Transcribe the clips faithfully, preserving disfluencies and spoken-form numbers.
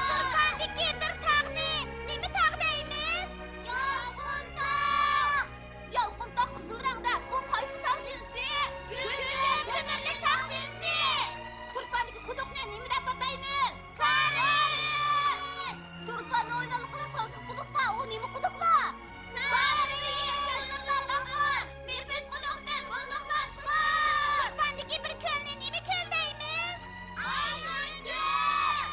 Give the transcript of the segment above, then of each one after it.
تۇرپاندىكى بىر تاغنى نېمە تاغ دەيمىز؟ يالقۇن تاغ! يالقۇن تاغ قىزىل رەڭدە، بۇ قايسى تاغ جىنسى؟ گۈلگۈل تۆمۈرلۈك تاغ جىنسى! تۇرپاندىكى قۇدۇقنى نېمە دەپ ئاتايمىز؟ كارىز! تۇرپاننىڭ ئوينالغىلى سانسىز قۇدۇق بار، ئۇ نېمە قۇدۇقلار؟ كارىز! نېفىت قۇدۇقتىن بۇلدۇقلار چىقار! تۇرپاندىكى بىر كۆلنى نېمە كۆل دەيمىز؟ ئايدىڭ كۆل!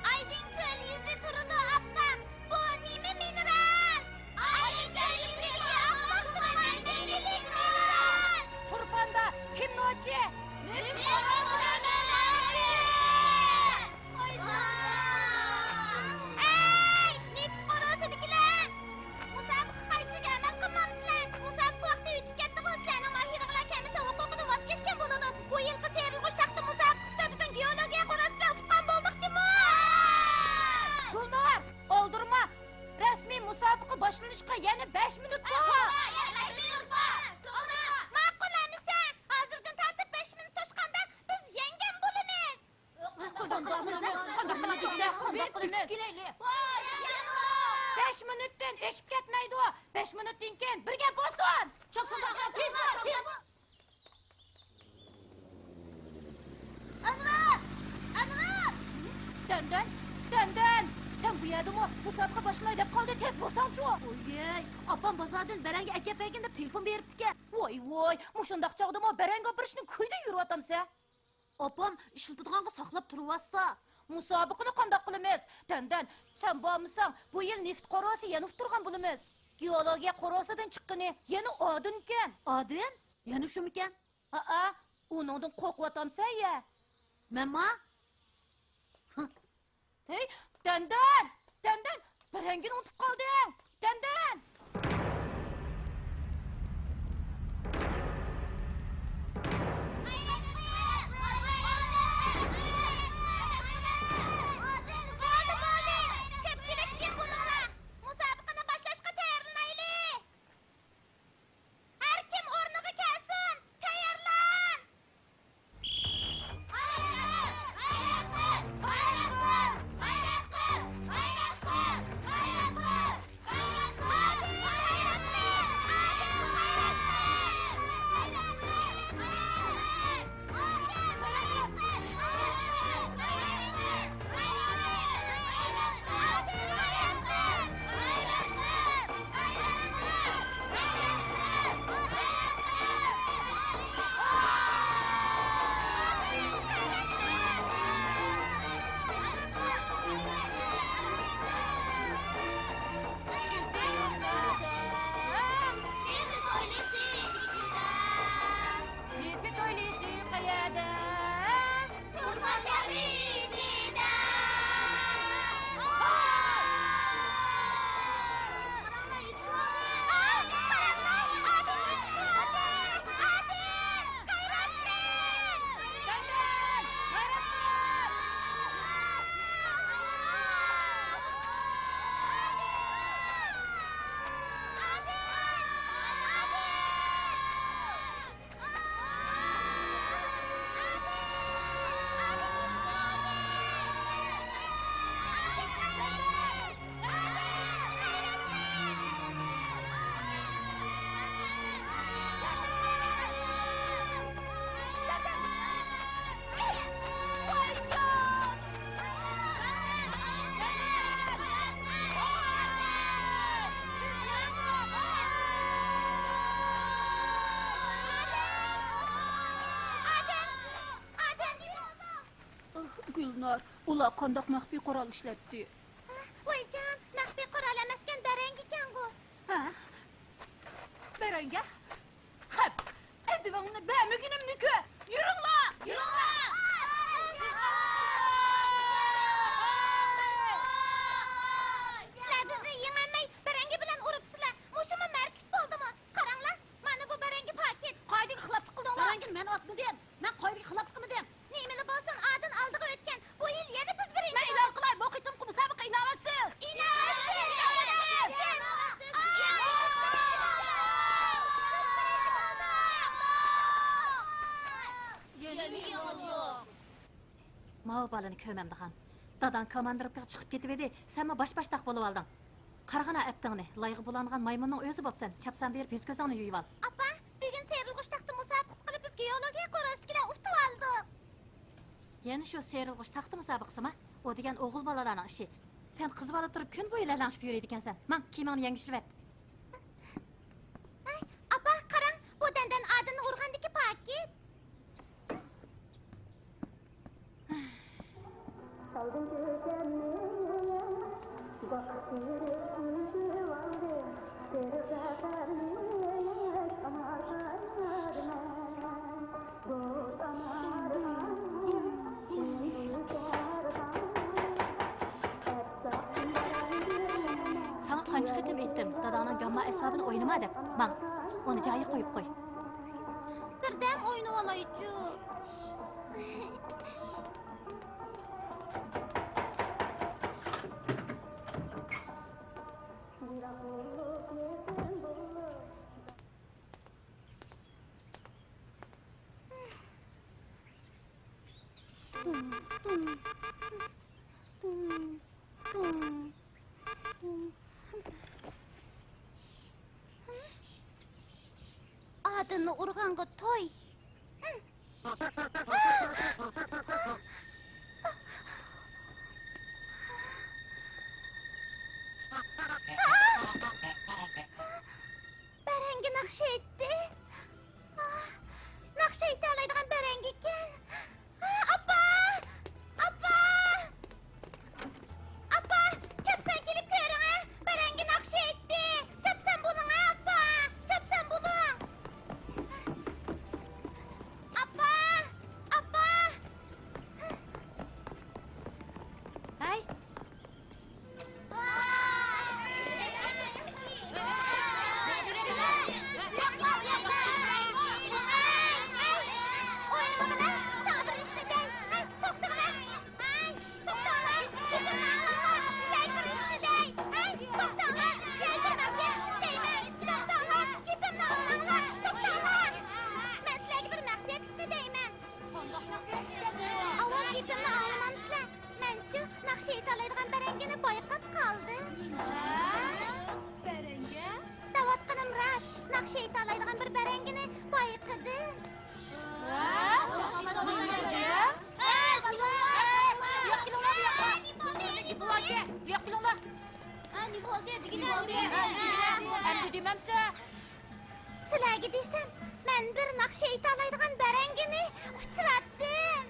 ئايدىڭ كۆل يۈزى تۇرىدۇ ئاپئاق، بۇ نېمە مىنېرال؟ ئايدىڭ كۆل يۈزىدىكى ئاپئاق تۇرپان نېمىلىك مىنېرال؟ تۇرپاندا كىم نوچى؟ نېفىت قورۇسى! ئەي، نېفىت قورۇسىدىكىلەر! مۇسابىقە قائىدىسىگە ئەمەل قىلمامسىلەر؟ مۇسابىقە ۋاقتى ئۆتۈپ كەتتىغۇ، سىلەرنىڭ ماھىرىڭلار كەلمىسە ھوقۇقىدىن ۋاز كەچكەن بولىدۇ. بۇ يىلقى سىيرىلغۇچ تاختا مۇسابىقىسىدە بىزنىڭ گېئولوگىيە قورۇسى بىلەن ئۇتقان بولدۇقچىمۇ؟ گۈلنار، ئالدىرىما. رەسمىي مۇسابىقە باشلىنىشقا يەنە بەش مىنۇت بار. ماقۇل ئەمىسە، ھازىردىن تارتىپ بەش مىنۇت توشقاندا بىز يەڭگەن بولىمىز. قانداق قىلىمىز؟ قانداق قىلىمىز؟ قانداق قىلىمىز؟ بەش مىنۇتتىن ئېشىپ كەتمەيدۇ. بەش مىنۇتتىن كېيىن بىر گەپ بولسۇن. ئەنۋەر! ئەنۋەر! دەندەن! دەندەن! سەن بۇ يەردىمۇ؟ مۇسابىقە باشلىناي دەپ قالدى، تېز بولساڭچۇ! ۋوي، ئاپام بازاردىن بەرەڭگە ئەكەپ بەرگىن دەپ تېلېفون بېرىپتىكەن. ۋوي، ۋوي، مۇشۇنداق چاغدىمۇ بەرەڭگە ئاپىرىشنىڭ كۈيىدە يۈرۈۋاتامسەن؟ ئاپام ئىشلىتىدىغانغا ساقلاپ تۇرۇۋاتسا. مۇسابىقىنى قانداق قىلىمىز؟ دەندەن، سەن بارمىساڭ، بۇ يىل نېفىت قورۇسى يەنە ئۇتتۇرغان بولىمىز. گېئولوگىيە قورۇسىدىن چىققىنى يەنە ئادىنكەن. ئادىن؟ يەنە شۇمىكەن؟ ھەئە، ئۇنىڭدىن قورقۇۋاتامسەن يە؟ مەنما؟ ھېي، دەندەن! دەندەن! بەرەڭگىنى ئۇنتۇپ قالدىڭ! دەندەن! بولدى، بولدى! كۆپچىلىك جىم بولۇڭلار! مۇسابىقىنى باشلاشقا تەييارلىنايلى! ھەر كىم ئورنىغا كەلسۇن! تەييارلان! نېفىت ھويلىسى قەيەردە؟ تۇرپان شەھىرى ئىچىدە. ئاھ، گۈلنار، ئۇلار قانداق مەخپىي قورال ئىشلەتتى؟ ۋايجان، مەخپىي قورال ئەمەسكەن، بەرەڭگىكەنغۇ. ھە؟ بەرەڭگە؟ خەپ، ئەدىۋىڭنى بەرمىگىنىمنى كۆر! يۈرۈڭلار! يۈرۈڭلار! سىلەر بىزنى يېڭەلمەي، بەرەڭگە بىلەن ئۇرۇپسىلەر. مۇشۇمۇ مەردلىك بولدىمۇ؟ قاراڭلار، مانا بۇ بەرەڭگە پاكىت. قائىدىگە خىلاپلىق قىلدىڭلار. بەرەڭگىنى مەن ئاتمىدىم. مەن قائىدىگە خىلاپلىق قىلمىدىم. نېمىلا بولسۇن، ئادىن ئالدىغا ئۆتكەن. بۇ يىل يەنە بالىنى كۆرمەمدىغان. داداڭ كاماندىروپكىغا چىقىپ كېتىۋىدى، سەنمۇ باش-باشتاق بولۇۋالدىڭ. قارىغىنا ئەپتىڭنى، لايغا بۇلانغان مايمۇننىڭ ئۆزى بوپسەن، چاپسان بېرىپ يۈز-كۆزۈڭنى يۇيۇۋال. ئاپا، بۈگۈن سېرىلغۇچ تاختا مۇسابىقىسى قىلىپ، بىز گېئولوگىيە قورۇسىدىكىلەر ئۇتۇۋالدۇق. يەنە شۇ سېرىلغۇچ تاختا مۇسابىقىسىما؟ ئۇ دېگەن ئوغۇل بالىلارنىڭ ئىشى. سەن قىز بالا تۇرۇپ كۈن بويى لەلەڭشىپ يۈرىدىكەنسەن. ماڭ، كىيىمىڭنى يەڭگۈشلىۋەت. ئاي، ئاپا، قاراڭ، بۇ دەندەن ئادىننى ئۇرغاندىكى پاكىت. ساڭا قانچە قېتىم ئېيتتىم، داداڭنىڭ گامما ئەسۋابىنى ئوينىما دەپ. ماڭ، ئۇنى جايىغا قويۇپ قوي. بىردەم ئوينىۋالايچۇ. ئادىلنى ئۇرغانغا توي. بەرەڭگە ناخشا ئېيتتى. ناخشا ئېيتالايدىغان بەرەڭگىكەن. ئاپا! ئاپا! ئاپا! چاپسان كېلىپ كۆرۈڭە! بەرەڭگە ناخشا ئېيتتى! چاپسان بولۇڭە، ئاپا! چاپسان بولۇڭ! ئاپا! ئاپا! ھەي! ئاۋۋال گېپىمنى ئاڭلىمامسىلەر؟ مەنچۇ ناخشا ئېيتالايدىغان بەرەڭگىنى بايقاپ قالدىم. ھە؟ بەرەڭگە؟ دەۋاتقىنىم راست، ناخشا ئېيتالايدىغان بىر بەرەڭگىنى بايقىدىم. ھە؟ ناخشا ئېيتالايدىغان بەرەڭگە؟ ھە، بۇياققا كېلىڭلار، بۇياققا. بۇياققا كېلىڭلار. ھە، نېمە بولدى؟ دېگىنە، دېگىنە. ئەمدى دېمەمسە؟ سىلەرگە دېسەم، مەن بىر ناخشا ئېيتالايدىغان بەرەڭگىنى ئۇچراتتىم.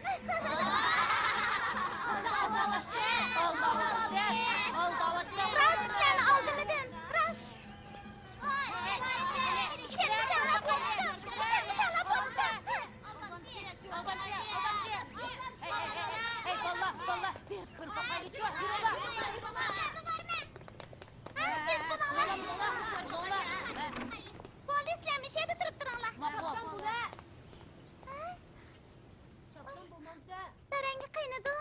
ئالداۋاتسەن، ئالداۋاتسەن، ئالداۋاتسەن. راست، سىلەرنى ئالدىمىدىم، راست. ئىشەنمىسەڭلار بوپتۇ، ئىشەنمىسەڭلار بوپتۇ. ئالدامچى، ئالدامچى. ھەي، ھەي، ھەي، ھەي، بالىلار، بالىلار، بىر كۆرۈپ باقايلىچۇ، يۈرۈڭلار. ھە، تېز بولۇڭلار. بولۇڭلار. بولدى، سىلەر مۇشۇ يەردە تۇرۇپ تۇرۇڭلار. ماقۇل. ھە؟ چاپسان بولمامسەن؟ بەرەڭگە قاينىدۇ.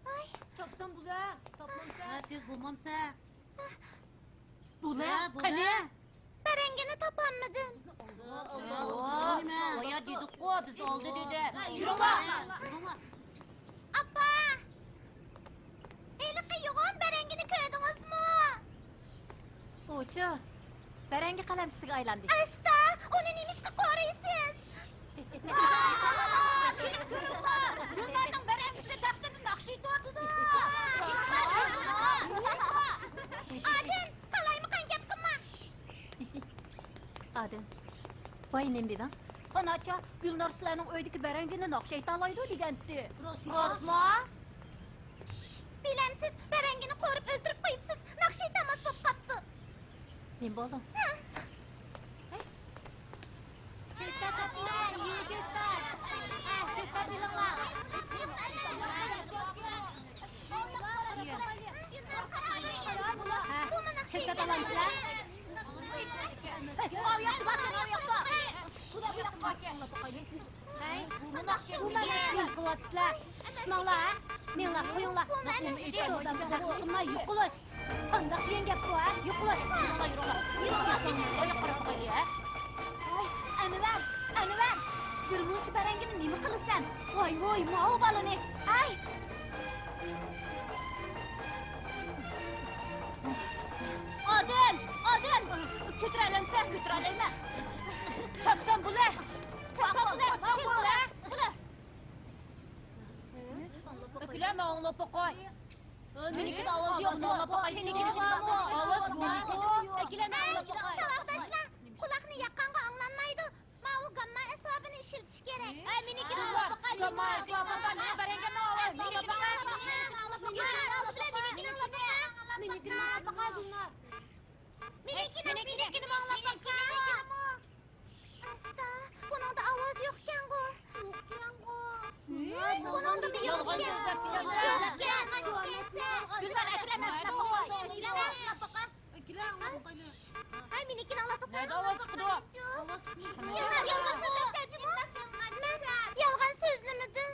ئاي. چاپسان بولە. تاپمامسەن؟ ھە، تېز بولمامسەن؟ بولە، ھە، بولە. قېنى؟ بەرەڭگىنى تاپالمىدىم. ئوو، بايا دېدۇققۇ، بىز ئالدى دېدى. يۈرۈڭلار. يۈرۈڭلار. ئاپا! ھېلىقى يوغان بەرەڭگىنى كۆردىڭىزمۇ؟ ئۇچۇ، بەرەڭگى قەلەمچىسىگە ئايلاندى. ئاستا، ئۇنى نېمىشقا قورۇيسىز؟ كۈلۈپ كۆرۈڭلار، گۈلنارنىڭ بەرەڭگىسى دەپسىدە ناخشا ئېيتىۋاتىدۇ. ئادىل، قالايمىقان گەپ قىلما. ئادىل، بايا نېمە دېدىڭ؟ خاناچا، گۈلنار سىلەرنىڭ ئۆيدىكى بەرەڭگىنى ناخشا ئېيتالايدۇ دېگەنتى. راستمۇ؟ بىلەمسىز، بەرەڭگىنى قورۇپ ئۆلتۈرۈپ قويۇپسىز، ناخشا ئېيتالماس بولۇپ قاپتۇ. نېمە بولدۇڭ؟ ھە. ھە، تۆكۈپ ئالامسىلەر؟ ھەي، بۇ مەن ئەمەس، قىلىۋاتىسىلەر. تۇتماڭلار، ھە؟ مېڭىڭلار، قويۇڭلار. سودا بىر نەرسە قىلماي يوقىلىش. قانداق دېگەن گەپ بۇ، ھە؟ يوقىلىش. يۈرۈڭلار، يۈرۈڭلار. ئاياق قاراپ باقايلى، ھە؟ ئەنۋەر، ئەنۋەر. بىر مۇنچە بەرەڭگىنى نېمە قىلىسەن؟ ۋاي، ۋاي، ماۋۇ بالىنى! ئەي! ئادىل! ئادىل! كۆتۈرەلەمسەن؟ كۆتۈرەلەيمەن. چاپسان بۇلە! چاپسان بۇلە! تېز بۇلە! بۇلە! ئۆكۈلە، ماڭا ئوڭلاپ باقاي. مېنىڭكىدە ئاۋاز يوق. ئوڭلاپ باقاي. سېنىڭكىدە ئاۋاز يوقمۇ؟ ئەكېلە، ماڭا ئوڭلاپ باقاي. ساۋاقداشلار، قۇلاقنى ياققانغا ئاڭلانمايدۇ. ماۋۇ گامما ئەسۋابىنى ئىشلىتىش كېرەك. ھەي، مېنىڭكىنى ئاڭلاپ باقاي، گامما ئەسۋابىنى. مېنىڭ بەرەڭگىمنىڭ ئاۋازىنى ئاڭلاپ باقاي. مېنىڭكىنى ئاڭلاپ باقاي، گۈلنار. مېنىڭكىنى، مېنىڭكىنىمۇ ئاڭلاپ باقاي. ئاستا، بۇنىڭدا ئاۋاز يوقكەنغۇ. يوقكەنغۇ. بۇنىڭدىمۇ يوقكەن. يالغان سۆزلەپ تۇرىسەن. يوقكەن. گۈلنار، ئەكرەم، ئەسناپ باقاي. ئەكرەم، ئەسناپ باقاي. ئەكرەم، ئاڭلاپ باقايلى. ھەي، مېنىڭكىنى ئاڭلاپ باقاي. نەدە ئاۋاز چىقىدۇ؟ يالغان، يالغان سۆزلەيسەن جۇمۇ. مەن يالغان سۆزلىمىدىم.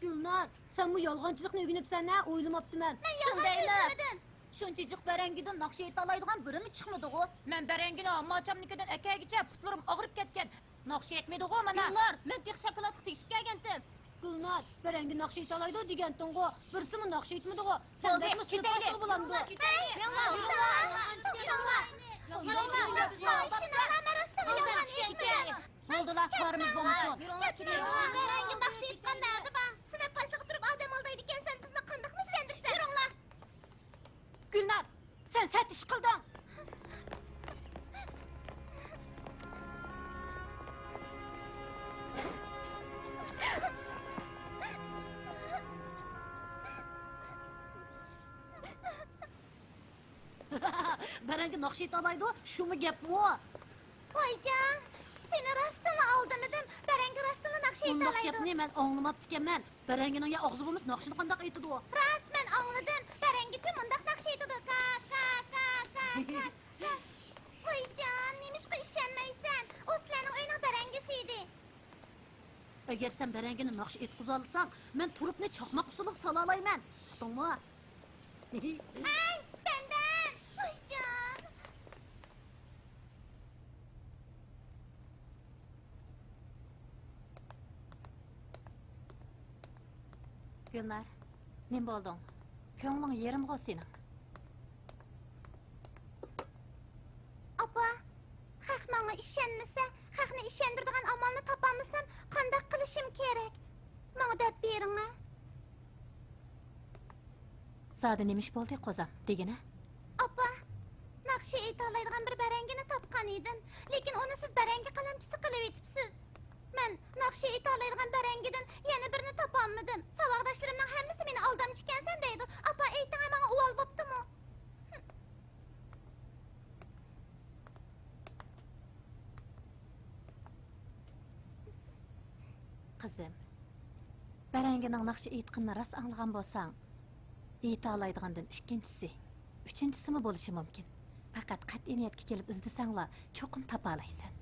گۈلنار، سەنمۇ يالغانچىلىقنى ئۆگىنىپسەن ھە؟ ئويلىماپتىمەن. مەن يالغان سۆزلىمىدىم. شۇنچىجىق بەرەڭگىدىن ناخشا ئېيتالايدىغان بىرىمۇ چىقمىدىغۇ؟ مەن بەرەڭگىنى ھامماچامنىڭكىدىن ئەكەلگۈچە پۇتلىرىم ئاغرىپ كەتكەن. ناخشا ئېيتمىدىغۇ مانا. گۈلنار، مەن تېخى شاكىلاتقا تېگىشىپ كەلگەنتىم. گۈلنار، بەرەڭگى ناخشا ئېيتالايدۇ دېگەنتىڭغۇ، بىرسىمۇ ناخشا ئېيتمىدىغۇ. سەن بەكمۇ سىنىپ باشلىغۇ بولامدۇ؟ ھەي، يۈرۈڭلار! يۈرۈڭلار! يۈرۈڭلار! بولدىلا، كارىمىز بولمىسۇن. بەرەڭگى ناخشا ئېيتقان نەدە بار؟ سىنىپ باشلىقى تۇرۇپ ئادەم ئالدايدىكەنسەن، بىزنى قانداقمۇ چۈشەندۈرىسەن؟ يۈرۈڭلار! گۈلنار، سەن سەت ئىش قىلدىڭ! بەرەڭگى ناخشا ئېيتالايدۇ، شۇمۇ گەپمۇ؟ ۋايجان، سېنى راستتىنلا ئالدىمىدىم. بەرەڭگى راستتىنلا ناخشا ئۇنداق ئېيتالايدۇ. گەپنى مەن ئاڭلىماپتىكەنمەن. بەرەڭگىنىڭ يا ئاغزى بولمىسا، ناخشىنى قانداق ئېيتىدۇ؟ راست، مەن ئاڭلىدىم. بەرەڭگىچۇ مۇنداق ناخشا ئېيتىدۇ. كا، كا، كا، كا، كا، كا. ۋايجان، نېمىشقا ئىشەنمەيسەن؟ ئۇ سىلەرنىڭ ئۆينىڭ بەرەڭگىسى ئىدى. ئەگەر سەن بەرەڭگىنى ناخشا ئېيتقۇزالىساڭ، مەن تۇرۇپنى چاقماق ئۇسسۇلىغا سالالايمەن. ئۇقتۇڭمۇ؟ ھەي، بەندەم! ۋايجان! گۈلنار، نېمە بولدۇڭ؟ كۆڭلۈڭ يېرىمغۇ سېنىڭ؟ ئاپا، خەق ماڭا ئىشەنمىسە، خەقنى ئىشەندۈرىدىغان ئامالنى تاپالمىسام، قانداق قىلىشىم كېرەك؟ ماڭا دەپ بېرىڭە. زادى نېمە ئىش بولدى، قوزام؟ دېگىنە. ئاپا، ناخشا ئېيتالايدىغان بىر بەرەڭگىنى تاپقان ئىدىم، لېكىن ئۇنى سىز بەرەڭگى قەلەمچىسى قىلىۋېتىپسىز. مەن ناخشا ئېيتالايدىغان بەرەڭگىدىن يەنە بىرنى تاپالمىدىم. ساۋاقداشلىرىمنىڭ ھەممىسى مېنى ئالدامچى ئىكەنسەن دەيدۇ. ئاپا، ئېيتىڭە، ماڭا ئۇۋال بوپتۇمۇ؟ قىزىم، بەرەڭگىنىڭ ناخشا ئېيتقىنىنى راست ئاڭلىغان بولساڭ، ئېيتالايدىغاندىن ئىككىنچىسى، ئۈچىنچىسىمۇ بولۇشى مۇمكىن. پەقەت قەتئىي نىيەتكە كېلىپ ئىزدىسەڭلا، چوقۇم تاپالايسەن.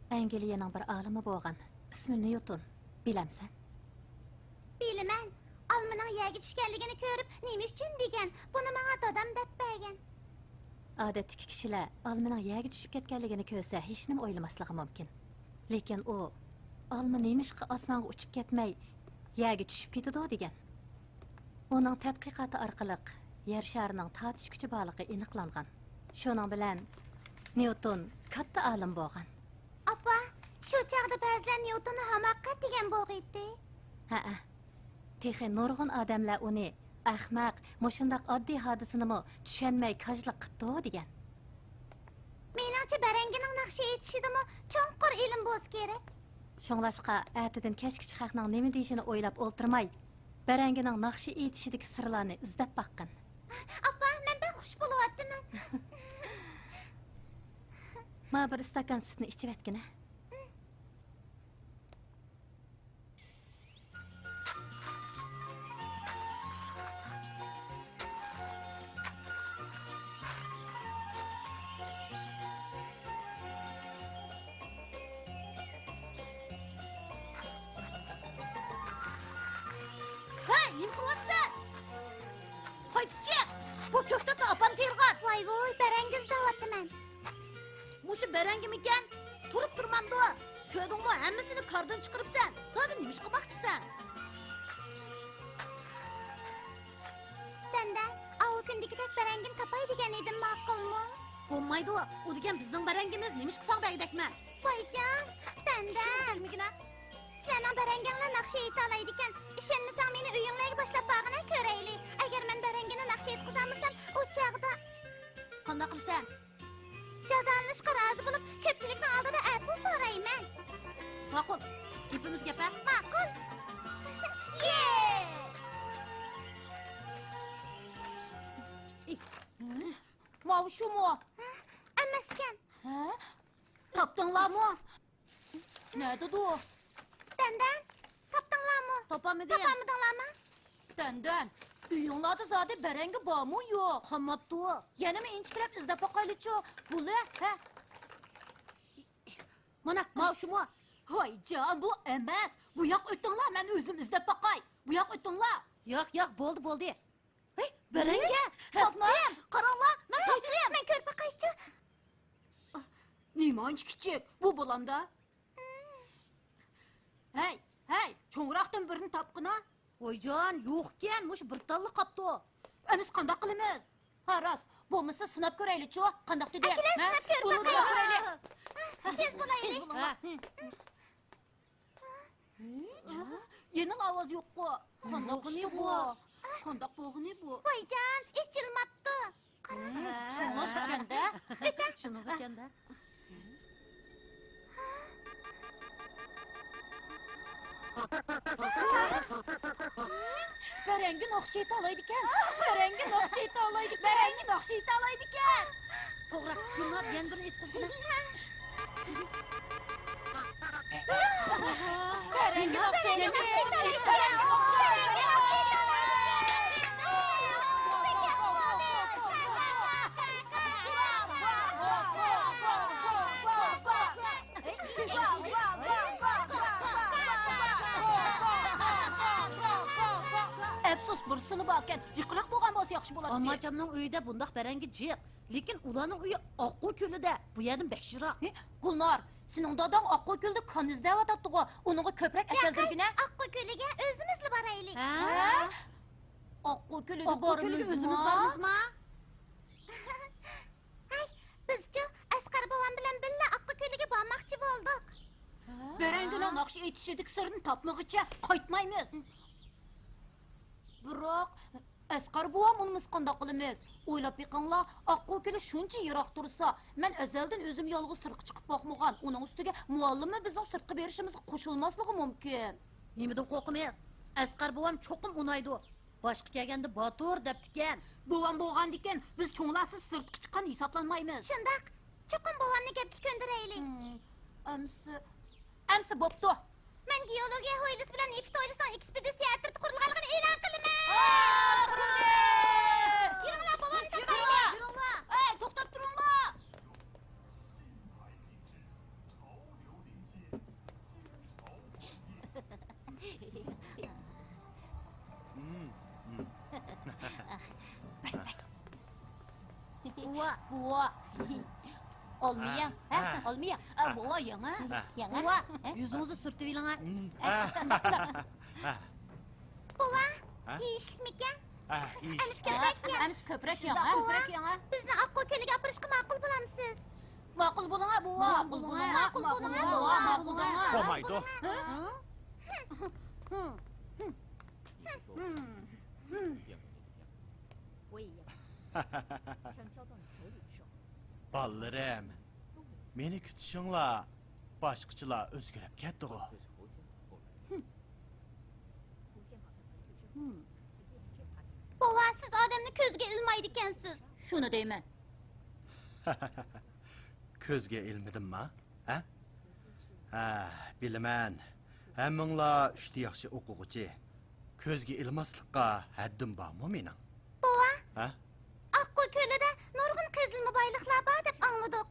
ئەنگلىيەنىڭ بىر ئالىمى بولغان، ئىسمى نيۇتون. بىلەمسەن؟ بىلىمەن. ئالمىنىڭ يەرگە چۈشكەنلىكىنى كۆرۈپ، نېمە ئۈچۈن دېگەن، بۇنى ماڭا دادام دەپ بەرگەن. ئادەتتىكى كىشىلەر ئالمىنىڭ يەرگە چۈشۈپ كەتكەنلىكىنى كۆرسە، ھېچنېمە ئويلىماسلىقى مۇمكىن. لېكىن ئۇ، ئالما نېمىشقا ئاسمانغا ئۇچۇپ كەتمەي، يەرگە چۈشۈپ كېتىدۇ دېگەن. ئۇنىڭ تەتقىقاتى ئارقىلىق يەر شارىنىڭ تارتىش كۈچى بارلىقى ئېنىقلانغان. شۇنىڭ بىلەن نيۇتون كاتتا ئالىم بولغان. ئاپا، شۇ چاغدا بەزىلەر نيۇتوننى ھاماقەت دېگەن بولغىيتتى. ھەئە. تېخى نۇرغۇن ئادەملەر ئۇنى ئەخمەق، مۇشۇنداق ئاددىي ھادىسىنىمۇ چۈشەنمەي كاجلىق قىپتۇ دېگەن. مېنىڭچە، بەرەڭگىنىڭ ناخشا ئېيتىشىدىمۇ چوڭقۇر ئىلىم بولسا كېرەك. شۇڭلاشقا، ئەتىدىن كەچكىچە خەقنىڭ نېمە دېيىشىنى ئويلاپ ئولتۇرماي، بەرەڭگىنىڭ ناخشا ئېيتىشىدىكى سىرلارنى ئىزدەپ باققىن. ئاپا، مەن بەك خۇش بولۇۋاتىمەن. مانا بىر ئىستاكان سۈتنى ئىچىۋەتكىنە. ھەي، نېمە قىلىۋاتىسەن؟ قايتىپ چىق! بۇ كۆكتاتنى ئاپام تېرىغان. ۋاي ۋۇي، بەرەڭگە ئىزدەۋاتىمەن. مۇشۇ بەرەڭگىمىكەن؟ تۇرۇپ تۇرمامدۇ؟ كۆردۈڭمۇ، ھەممىسىنى كاردىن چىقىرىپسەن. زادى نېمە ئىش قىلماقچىسەن؟ دەندە، ئاۋۇ كۈندىكىدەك بەرەڭگىنى تاپاي دېگەن ئىدىم، ماقۇلمۇ؟ بولمايدۇ، ئۇ دېگەن بىزنىڭ بەرەڭگىمىز، نېمە ئىش قىلساڭ بەرگۈدەكمەن. ۋايجان، دەندە. چۈشۈنۈپ تۈرمىگىنە. سىلەرنىڭ بەرەڭگىڭلار ناخشا ئېيتالايدىكەن. ئىشەنمىسەڭ، مېنى ئۆيۈڭلارگە باشلاپ بارغىنە، كۆرەيلى. ئەگەر مەن بەرەڭگىنى ناخشا ئېيتقۇزالمىسام، ئۇ چاغدا قانداق قىلىسەن؟ جازالىنىشقا رازى بولۇپ، كۆپچىلىكنىڭ ئالدىدا ئەپۇ سورايمەن. ماقۇل. گېپىمىز گەپ ھە؟ ماقۇل. يې! ماۋۇ شۇمۇ؟ ھە؟ ئەمەسكەن. ھە؟ تاپتىڭلارمۇ؟ نەدىدۇ؟ دەندەن، تاپتىڭلارمۇ؟ تاپالمىدىم. تاپالمىدىڭلارمۇ؟ دەندەن، ئۆيۈڭلاردا زادى بەرەڭگى بارمۇ يوق؟ قالماپتۇ. يەنىمۇ ئىنچىكىلەپ ئىزدەپ باقايلىچۇ. بۇلى، ھە؟ مانا، ماۋۇ شۇمۇ؟ ۋايجان، بۇ ئەمەس. بۇ ياق ئۆتۈڭلار، مەن ئۆزۈم ئىزدەپ باقاي. بۇ ياق ئۆتۈڭلار. ياق، ياق، بولدى، بولدى. ھەي، بەرەڭگە، رەسمەن، قاراڭلار، مەن تاپتىم. مەن كۆرۈپ باقايچۇ. نېمانچە كىچىك؟ بۇ بولامدا؟ ھەي، ھەي، چوڭراقتىن بىرنى تاپقىنا. ۋايجان، يوقكەن، مۇشۇ بىر تاللا قاپتۇ. ئەمىسە قانداق قىلىمىز؟ ھا، راست. بولمىسا سىناپ كۆرەيلىچۇ، قانداق دېدى؟ ئەكېلە، ھە؟ سىناپ كۆرۈپ باقايلى. تېز بولايلى. ھە. يەنىلا ئاۋاز يوققۇ. قانداق بولغىنى بۇ؟ قانداق بولغىنى بۇ؟ ۋايجان، ئېچىلماپتۇ. قارا. شۇڭلاشقاندا. شۇنىڭغا ئىكەندە. بەرەڭگە ناخشا ئېيتالايدىكەن. بەرەڭگە ناخشا ئېيتالايدىكەن. بەرەڭگە ناخشا ئېيتالايدىكەن. توغرا، گۈلنار، يەنە بىرنى ئېيتقۇزغىنە. بەرەڭگە ناخشا ئېيتالايدىكەن. بەرەڭگە ناخشا ئېيتالايدىكەن. ئەپسۇس، بىرسىلا باركەن، جىقراق بولغان بولسا ياخشى بولاتتى. ئامماجاننىڭ ئۆيىدە بۇنداق بەرەڭگى جىق، لېكىن ئۇلارنىڭ ئۆيى ئاققۇ كۆلىدە، بۇ يەردىن بەك يىراق. ھې، گۈلنار، سېنىڭ داداڭ ئاققۇ كۆلدە كان ئىزدەۋاتاتتىغۇ، ئۇنىڭغا كۆپرەك ئەكەلدۈرگىنە. ئاققۇ كۆلىگە ئۆزىمىزلا بارايلى. ھە؟ ئاققۇ كۆلىگە بارىمىزما؟ ھەي، بىزچۇ ئەسقەر بوۋام بىلەن بىللە ئاققۇ كۆلىگە بارماقچى بولدۇق. بەرەڭگىنىڭ ناخشا ئېيتىشىدىكى سىرنى تاپمىغىچە قايتمايمىز. بىراق، ئەسقەر بوۋام ئۇنىمىسا قانداق قىلىمىز؟ ئويلاپ بېقىڭلار، ئاققۇ كۆلى شۇنچە يىراق تۇرسا، مەن ئەزەلدىن ئۆزۈم يالغۇز سىرتقا چىقىپ باقمىغان، ئۇنىڭ ئۈستىگە مۇئەللىممۇ بىزنىڭ سىرتقا بېرىشىمىزغا قوشۇلماسلىقى مۇمكىن. نېمىدىن قورقىمىز؟ ئەسقەر بوۋام چوقۇم ئۇنايدۇ. باشقا كەلگەندە باتۇر دەپتىكەن. بوۋام بولغاندىكىن، بىز چوڭلارسىز سىرتقا چىققان ھېسابلانمايمىز. شۇنداق. چوقۇم بوۋامنى گەپكە كۆندۈرەيلى. ھىم، ئەمسە، ئەمسە بوپتۇ. مەن گېئولوگىيە ھويلىسى بىلەن نېفىت ھويلىسىنىڭ ئېكسپېدىتسىيە ئەترىتى قۇرۇلغانلىقىنى ئېلان قىلىمەن. يۈرۈڭلار، بوۋامنى تاپايلى. يۈرۈڭلار. ھەي، توختاپ تۇرۇڭلار. بوۋا، بوۋا. ئالمىياڭ، ھە؟ ئالمىياڭ. بوۋا، ياڭا. ياڭا. بوۋا، يۈزىڭىزنى سۈرتۈۋېلىڭ، ھە؟ بوۋا، يېيىشلىكمىكەن؟ ئەمىسە كۆپرەك يەڭ. ئەمىسە كۆپرەك يەڭ، ھە؟ بوۋا، بىزنى ئاققۇ كۆلىگە ئاپىرىشقا ماقۇل بولامسىز؟ ماقۇل بولۇڭا، بوۋا. ماقۇل بولۇڭا، ماقۇل بولۇڭا، بوۋا، ماقۇل بولۇڭا. بولمايدۇ. بالىلىرىم، مېنى كۈتۈشۈڭلار، باشقىچىلار ئۆزگىرىپ كەتتىغۇ. بوۋا، سىز ئادەمنى كۆزگە ئىلمايدىكەنسىز. شۇنى دەيمەن. كۆزگە ئىلمىدىمما؟ ھە؟ ھە، بىلىمەن. ھەممىڭلار ئۈچتە ياخشى ئوقۇغۇچى. كۆزگە ئىلماسلىققا ھەددىم بارمۇ مېنىڭ؟ بوۋا، ھە؟ ئاققۇ كۆلىدە نۇرغۇن قېزىلما بايلىقلار بار دەپ ئاڭلىدۇق.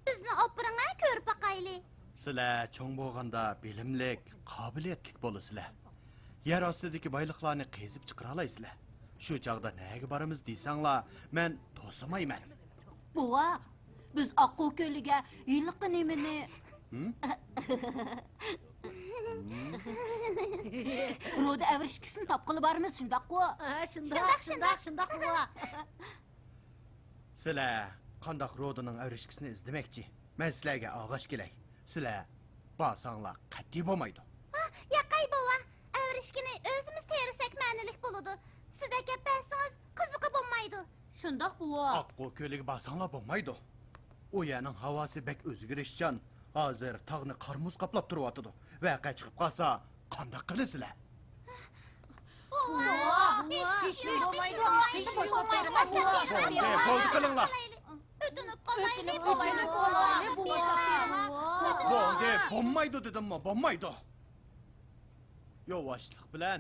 بىزنى ئاپىرىڭە، كۆرۈپ باقايلى. سىلەر چوڭ بولغاندا بىلىملىك، قابىلىيەتلىك بولىسىلەر. يەر ئاستىدىكى بايلىقلارنى قېزىپ چىقىرالايسىلەر. شۇ چاغدا نەگە بارىمىز دېسەڭلار، مەن توسىمايمەن. بوۋا، بىز ئاققۇ كۆلىگە ھېلىقى نېمىنى ھىم؟ رودا ئەۋرىشكىسىنى تاپقىلى بارىمىز، شۇنداققۇ؟ ھە، شۇنداق، شۇنداق، شۇنداق، شۇنداق، شۇنداق، بوۋا. سىلەر قانداق رودىنىڭ ئەۋرىشكىسىنى ئىزدىمەكچى؟ مەن سىلەرگە ئاغاش كېلەي. سىلەر بارساڭلار قەتئىي بولمايدۇ. ئاھ، ياقەي بوۋا، ئەۋرىشكىنى ئۆزىمىز تېرىسەك مەنىلىك بولىدۇ. سىز ئەكەپ بەرسىڭىز قىزىقى بولمايدۇ. شۇنداق بوۋا. ئاققۇ كۆلىگە بارساڭلار بولمايدۇ. ئۇ يەرنىڭ ھاۋاسى بەك ئۆزگىرىشچان. ھازىر تاغنى قار مۇز قاپلاپ تۇرۇۋاتىدۇ. ۋەقە چىقىپ قالسا، قانداق قىلىسىلەر؟ بوۋا، بوۋا، ھېچ ئىش بولمايدۇ، ھېچ ئىش بولمايدۇ. بولدى، بولدى، قىلىڭلار. ئۆتۈنۈپ قالايلى، بوۋا. بولدى، بولمايدۇ دېدىممۇ، بولمايدۇ. ياۋاشلىق بىلەن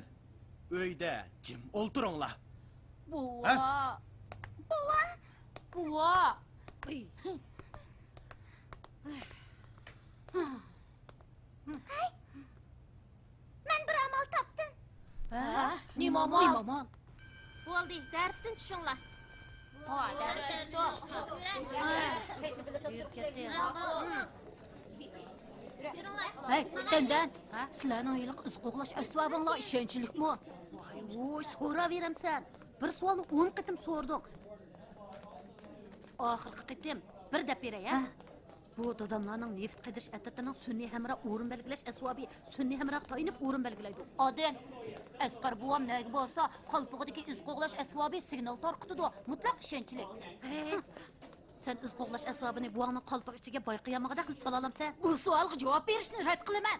ئۆيدە جىم ئولتۇرۇڭلار. بوۋا. ھە؟ بوۋا. بوۋا. ئۇي. ھەي، مەن بىر ئامال تاپتىم. ھە؟ نېمە ئامال؟ نېمە ئامال؟ بولدى، دەرستىن چۈشۈڭلار. ھە، دەرستىن چۈشتۇق. ھە. ھەي، دەندەن، ھە؟ سىلەرنىڭ ھېلىقى ئىز قوغلاش ئەسۋابىڭلار ئىشەنچلىكمۇ؟ ۋاي، ۋوي، سوراۋېرەمسەن. بىر سوئالنى ئون قېتىم سورىدىڭ. ئاخىرقى قېتىم بىر دەپ بېرەي، ھە؟ ھە. بۇ داداملارنىڭ نېفىت قېزىش ئەترىتىنىڭ سۈنئىي ھەمراھ ئورۇن بەلگىلەش ئەسۋابى، سۈنئىي ھەمراھقا تايىنىپ ئورۇن بەلگىلەيدۇ. ئادىل، ئەسقەر بوۋام نەگە بارسا، قالپىقىدىكى ئىز قوغلاش ئەسۋابى سىگنال تارقىتىدۇ. مۇتلەق ئىشەنچلىك. ھەي، سەن ئىز قوغلاش ئەسۋابىنى بوۋاڭنىڭ قالپىقى ئىچىگە بايقىيالمىغۇدەك قىلىپ سالالامسەن؟ بۇ سوئالغا جاۋاب بېرىشنى رەت قىلىمەن.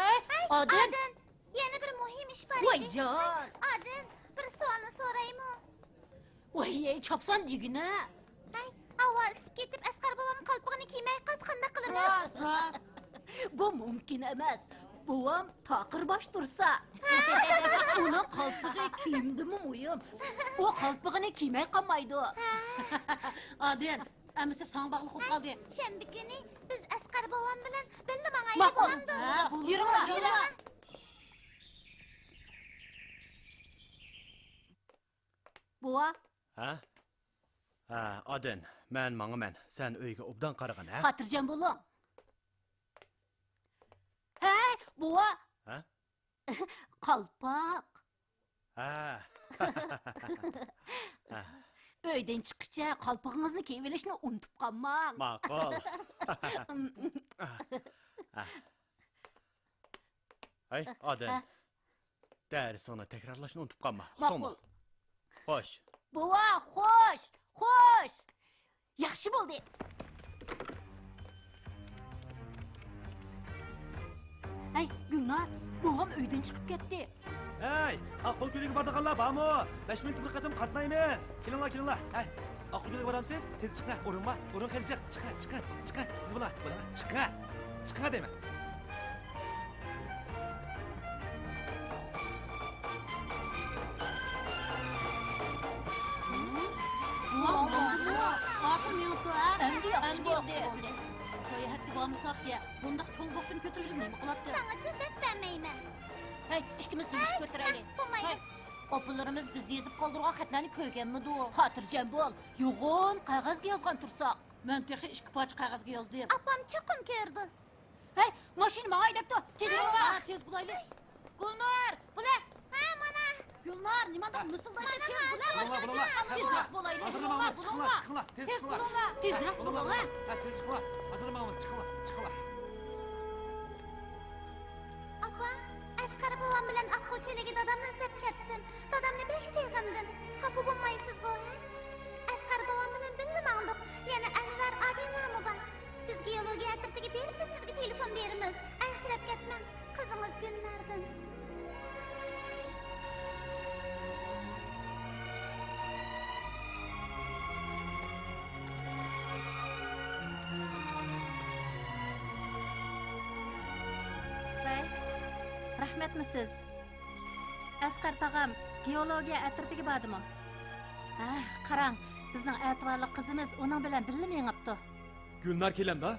ھەي، ئادىل! ئادىل! يەنە بىر مۇھىم ئىش بار ئىدى. ۋايجان! ئادىل، بىر سوئالنى سورايمۇ؟ ۋاي، چاپسان دېگىنە! ھەي، ھاۋا ئىسسىپ كېتىپ، ئەسقەر بوۋام قالپىقىنى كىيمەي قالسا قانداق قىلىمىز؟ راست، راست. بۇ مۇمكىن ئەمەس. بوۋام تاقىر باش تۇرسا. ئۇنىڭ قالپىقى كىيىمدىنمۇ مۇھىم. ئۇ قالپىقىنى كىيمەي قالمايدۇ. ئادىل، ئەمىسە ساڭا باغلىق بولۇپ قالدى. شەنبە كۈنى بىز ئەسقەر بوۋام بىلەن بىللە ماڭايلى، ماقۇل. بولامدۇ؟ ھە، بولىدۇ. يۈرۈڭلار، يۈرۈڭلار. بوۋا. ھە؟ ھە، ئادىن، مەن ماڭىمەن. سەن ئۆيگە ئوبدان قارىغىن، ھە؟ خاتىرجەم بولۇڭ. ھەي، بوۋا! ھە؟ قالپاق. ھە. ئۆيدىن چىققىچە قالپىقىڭىزنى كىيىۋېلىشنى ئۇنتۇپ قالماڭ. ماقۇل. ھەي، ئادىل. ھە؟ دەرسىڭنى تەكرارلاشنى ئۇنتۇپ قالما. ماقۇل. خوش. بوۋا، خوش، خوش. ياخشى بولدى. ھەي، گۈلنار، بوۋام ئۆيدىن چىقىپ كەتتى. ھەي، ئاققۇ كۆلىگە بارىدىغانلار بارمۇ؟ بەش مىنۇتتا بىر قېتىم قاتنايمىز. كېلىڭلار، كېلىڭلار. ھەي، ئاققۇ كۆلىگە بارامسىز؟ تېز چىقىڭ، ئورۇن بار. ئورۇن خېلى جىق. چىقىڭ، چىقىڭ، چىقىڭ. تېز بولۇڭ، بولۇڭ. چىقىڭ. چىقىڭ دەيمەن. بوۋام، ئاخىر مېڭىپتۇ، ھە؟ ئەمدى ياخشى بولدى. ساياھەتكە بارمىساق يا، بۇنداق چوڭ بوكسنى كۆتۈرۈۋېلىپ نېمە قىلاتتى؟ ساڭىچۇ دەپ بەرمەيمەن. ھەي، ئىككىمىز تىڭشىپ كۆتۈرەيلى. بولمايدۇ. ھەي. ئاپىلىرىمىز بىز يېزىپ قالدۇرغان خەتلەرنى كۆرگەنمىدۇ؟ خاتىرجەم بول، يوغان قەغەزگە يازغان تۇرساق. مەن تېخى ئىككى پارچە قەغەزگە يازدىم. ئاپام چوقۇم كۆرىدۇ. ھەي، ماشىنا ماڭاي دەپتۇ، تېز بول. ھە، تېز بولايلى. گۈلنار، بۇلە. ھە، مانا. گۈلنار، نېمانداق مىسىلدايسەن، تېز بولا، ماشىنا. بولۇڭلار، بولۇڭلار. تېزراق بولۇڭلار، بولۇڭلار. ھازىرلا ماڭىمىز، چىقىڭلار، چىقىڭلار، تېز چىقىڭلار. بولۇڭلار. ھە، تېز چىقىڭلار. ھازىرلا ماڭىمىز، چىقىڭلار، چىقىڭلار. ئاپا، ئەسقەر بوۋام بىلەن ئاققۇ كۆلىگە دادامنى ئىزدەپ كەتتىم. دادامنى بەك سېغىندىم. خاپا بولمايسىزغۇ، ھە؟ ئەسقەر بوۋام بىلەن بىللە ماڭدۇق. يەنە ئەنۋەر، ئادىللارمۇ بار. بىز گېئولوگىيە ئەترىتىگە بېرىپلا سىزگە تېلېفون بېرىمىز. ئەنسىرەپ كەتمەڭ. قىزىڭىز گۈلناردىن. ۋەي، رەھمەتمۇ سىز؟ ئەسقەر تاغام گېئولوگىيە ئەترىتىگە باردىمۇ؟ ھە، قاراڭ، بىزنىڭ ئەتىۋارلىق قىزىمىز ئۇنىڭ بىلەن بىللە مېڭىپتۇ. گۈلنار كېلەمدۇ؟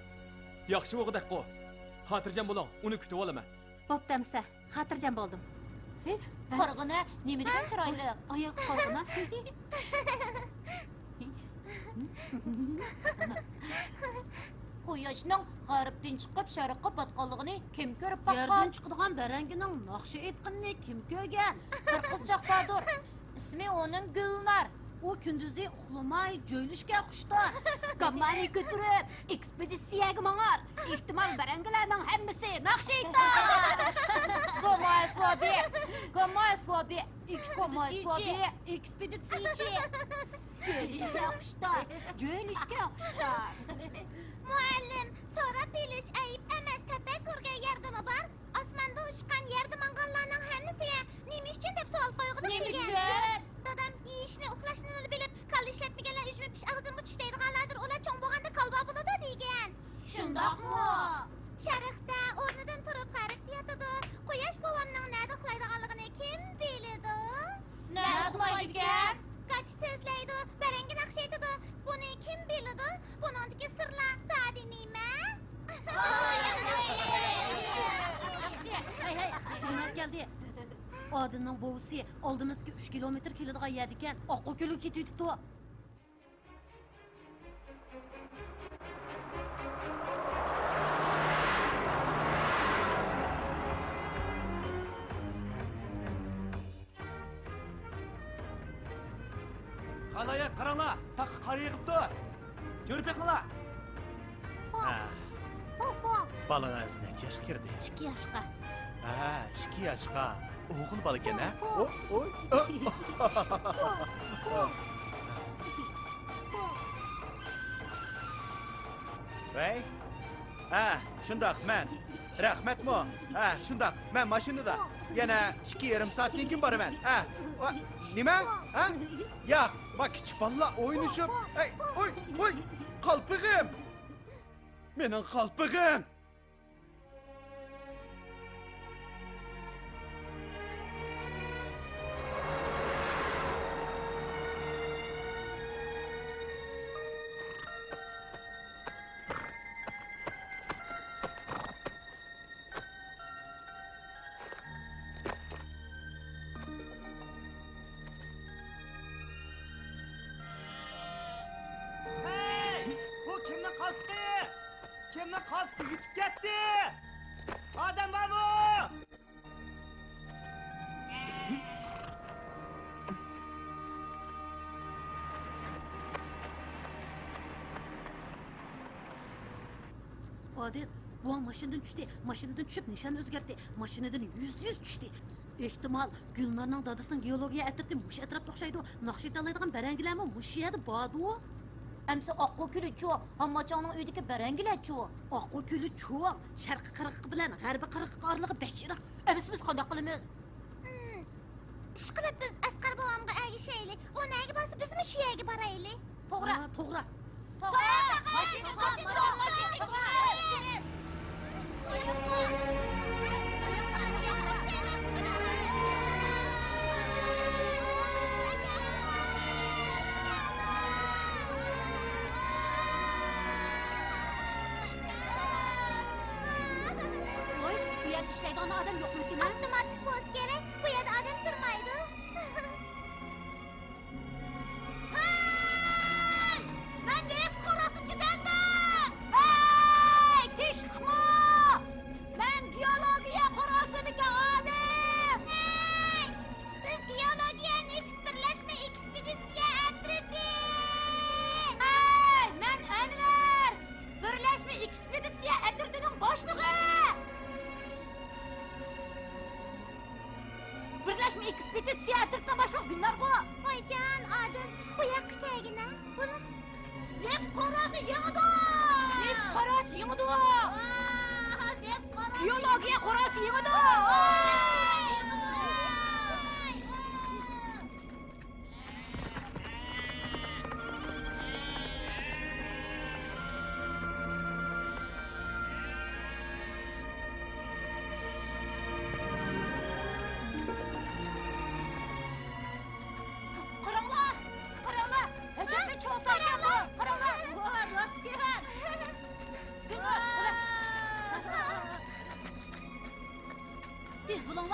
ياخشى بولغۇدەكقۇ. خاتىرجەم بولۇڭ، ئۇنى كۈتۈۋالىمەن. بوپتۇ ئەمىسە، خاتىرجەم بولدۇم. ھېي، قارىغىنە، نېمە دېگەن چىرايلىق. ئايا، قارىغىنە. قۇياشنىڭ غەربتىن چىقىپ شەرققە پاتقانلىقىنى كىم كۆرۈپ باققان؟ يەردىن چىقىدىغان بەرەڭگىنىڭ ناخشا ئېيتقىنىنى كىم كۆرگەن؟ بىر قىزچاق باردۇر. ئىسمى ئۇنىڭ گۈلنار. ئۇ كۈندۈزى ئۇخلىماي، جۆيلۈشكە خۇشتار. گاممانى كۆتۈرۈپ، ئېكسپېدىتسىيەگە ماڭار. ئېھتىمال، بەرەڭگىلەرنىڭ ھەممىسى ناخشا ئېيتار. گامما ئەسۋابى، گامما ئەسۋابى، گامما ئەسۋابى. ئېكسپېدىتسىيىچى، ئېكسپېدىتسىيىچى. جۆيلۈشكە خۇشتار، جۆيلۈشكە خۇشتار. مۇئەللىم، سوراپ بىلىش ئەيىب ئەمەس، تەپەككۇرگە ياردىمى بار. ئاسماندا ئۇچقان، يەردە ماڭغانلارنىڭ ھەممىسىگە نېمە ئۈچۈن دەپ سوئال قويغۇدۇق دېگەن. نېمە ئۈچۈن؟ دادام يېيىشنى، ئۇخلاشنىلا بىلىپ، كاللا ئىشلەتمىگەنلەر ئۈجمە پىش ئاغزىدىن چۈش دەيدىغانلاردۇر، ئۇلار چوڭ بولغاندا كالۋا بولىدۇ دېگەن. شۇنداقمۇ؟ شەرقتە ئورنىدىن تۇرۇپ غەربتە ياتىدۇ. قۇياش بوۋامنىڭ نەدە ئۇخلايدىغانلىقىنى كىم بىلىدۇ؟ نەدە ئۇخلايدىكەن؟ گاچا سۆزلەيدۇ، بەرەڭگە ناخشا ئېيتىدۇ. بۇنى كىم بىلىدۇ؟ بۇنىڭدىكى سىرلار زادى نېمە؟ ھەي، ھەي، سىگنال كەلدى. ئادىلنىڭ بوۋىسى ئالدىمىزدىكى ئۈچ كىلومېتىر كېلىدىغان يەردىكەن. ئاققۇ كۆلىگە كېتىۋېتىپتۇ. خالايىق، قاراڭلار، تاغقا قار يېغىپتۇ. كۆرۈپ بېقىڭلار. ھە. بالىڭىز نەچچە ياشقا كىردى؟ ئىككى ياشقا. ھە، ئىككى ياشقا. ئوغۇل بالا ئىكەن، ھە؟ ئوي، ئوي. ۋەي. ھە، شۇنداق، مەن. رەھمەتمۇ؟ ھە، شۇنداق، مەن ماشىنىدا. يەنە ئىككى يېرىم سائەتتىن كېيىن بارىمەن. ھە. ۋا-، نېمە؟ ھە؟ ياق، ما كىچىك بالىلار ئوينىشىپ. ئەي، ئوي، ئوي، قالپىغىم! مېنىڭ قالپىغىم! ھەي! بۇ كىمنىڭ قالپىقى؟ كىمنىڭ قالپىقى يىتىپ كەتتى؟ ئادەم بارمۇ؟ ئادىل، بوۋاڭ ماشىنىدىن چۈشتى. ماشىنىدىن چۈشۈپ نىشاننى ئۆزگەرتتى. ماشىنىدىن يۈزدە يۈز چۈشتى. ئېھتىمال، گۈلنارنىڭ دادىسىنىڭ گېئولوگىيە ئەترىتى مۇشۇ ئەتراپتا ئوخشايدۇ. ناخشا ئېيتالايدىغان بەرەڭگىلەرمۇ مۇشۇ يەردە باردۇ. ئەمسە ئاققۇ كۆلىچۇ؟ ھامماچاڭنىڭ ئۆيىدىكى بەرەڭگىلەرچۇ؟ ئاققۇ كۆلى چوڭ، شەرقىي قىرغىقى بىلەن غەربىي قىرغىقى ئارىلىقى بەك يىراق. ئەمسە بىز قانداق قىلىمىز؟ ھىم، ئىشقىلىپ بىز ئەسقەر بوۋامغا ئەگىشەيلى. ئۇ نەگە بارسا، بىزمۇ شۇ يەرگە بارايلى. توغرا. ھا، توغرا. توغرا. ماشىنا، ماشىنا، ماشىنا. ۋاي، بۇ يەردە ئىشلەيدىغان ئادەم يوقمىكىن، ھە؟ ئاپتوماتىك بولسا كېرەك، بۇ يەردە ئادەم تۇرمايدۇ. ھەي! مەن نېفىت قورۇسىدىكى دەلدەم! ھەي! تىنچلىقمۇ؟ مەن گېئولوگىيە قورۇسىدىكى ئادەم! ھەي! بىز گېئولوگىيە نېفىت بىرلەشمە ئېكسپېدىتسىيە ئەترىتى! ھەي! مەن ئەنۋەر! بىرلەشمە ئېكسپېدىتسىيە ئەترىتىنىڭ باشلىقى! بىرلەشمە ئېكسپېدىتسىيە ئەترىتىنىڭ باشلىقى گۈلنارغۇ؟ ۋايجان، ئادىل، بۇ ياققا كەلگىنە. بۇنى نېفىت قورۇسى يېڭىدۇ! نېفىت قورۇسى يېڭىدۇ! ۋاھ، نېفىت قورۇسى، گېئولوگىيە قورۇسى يېڭىدۇ! قاراڭلار! قاراڭلار! ئەجەبمۇ چوڭ سايكەن بۇ! قاراڭلار! ۋاھ، راستكەن! دىڭ! ۋاھ! ئى، بۇلۇڭ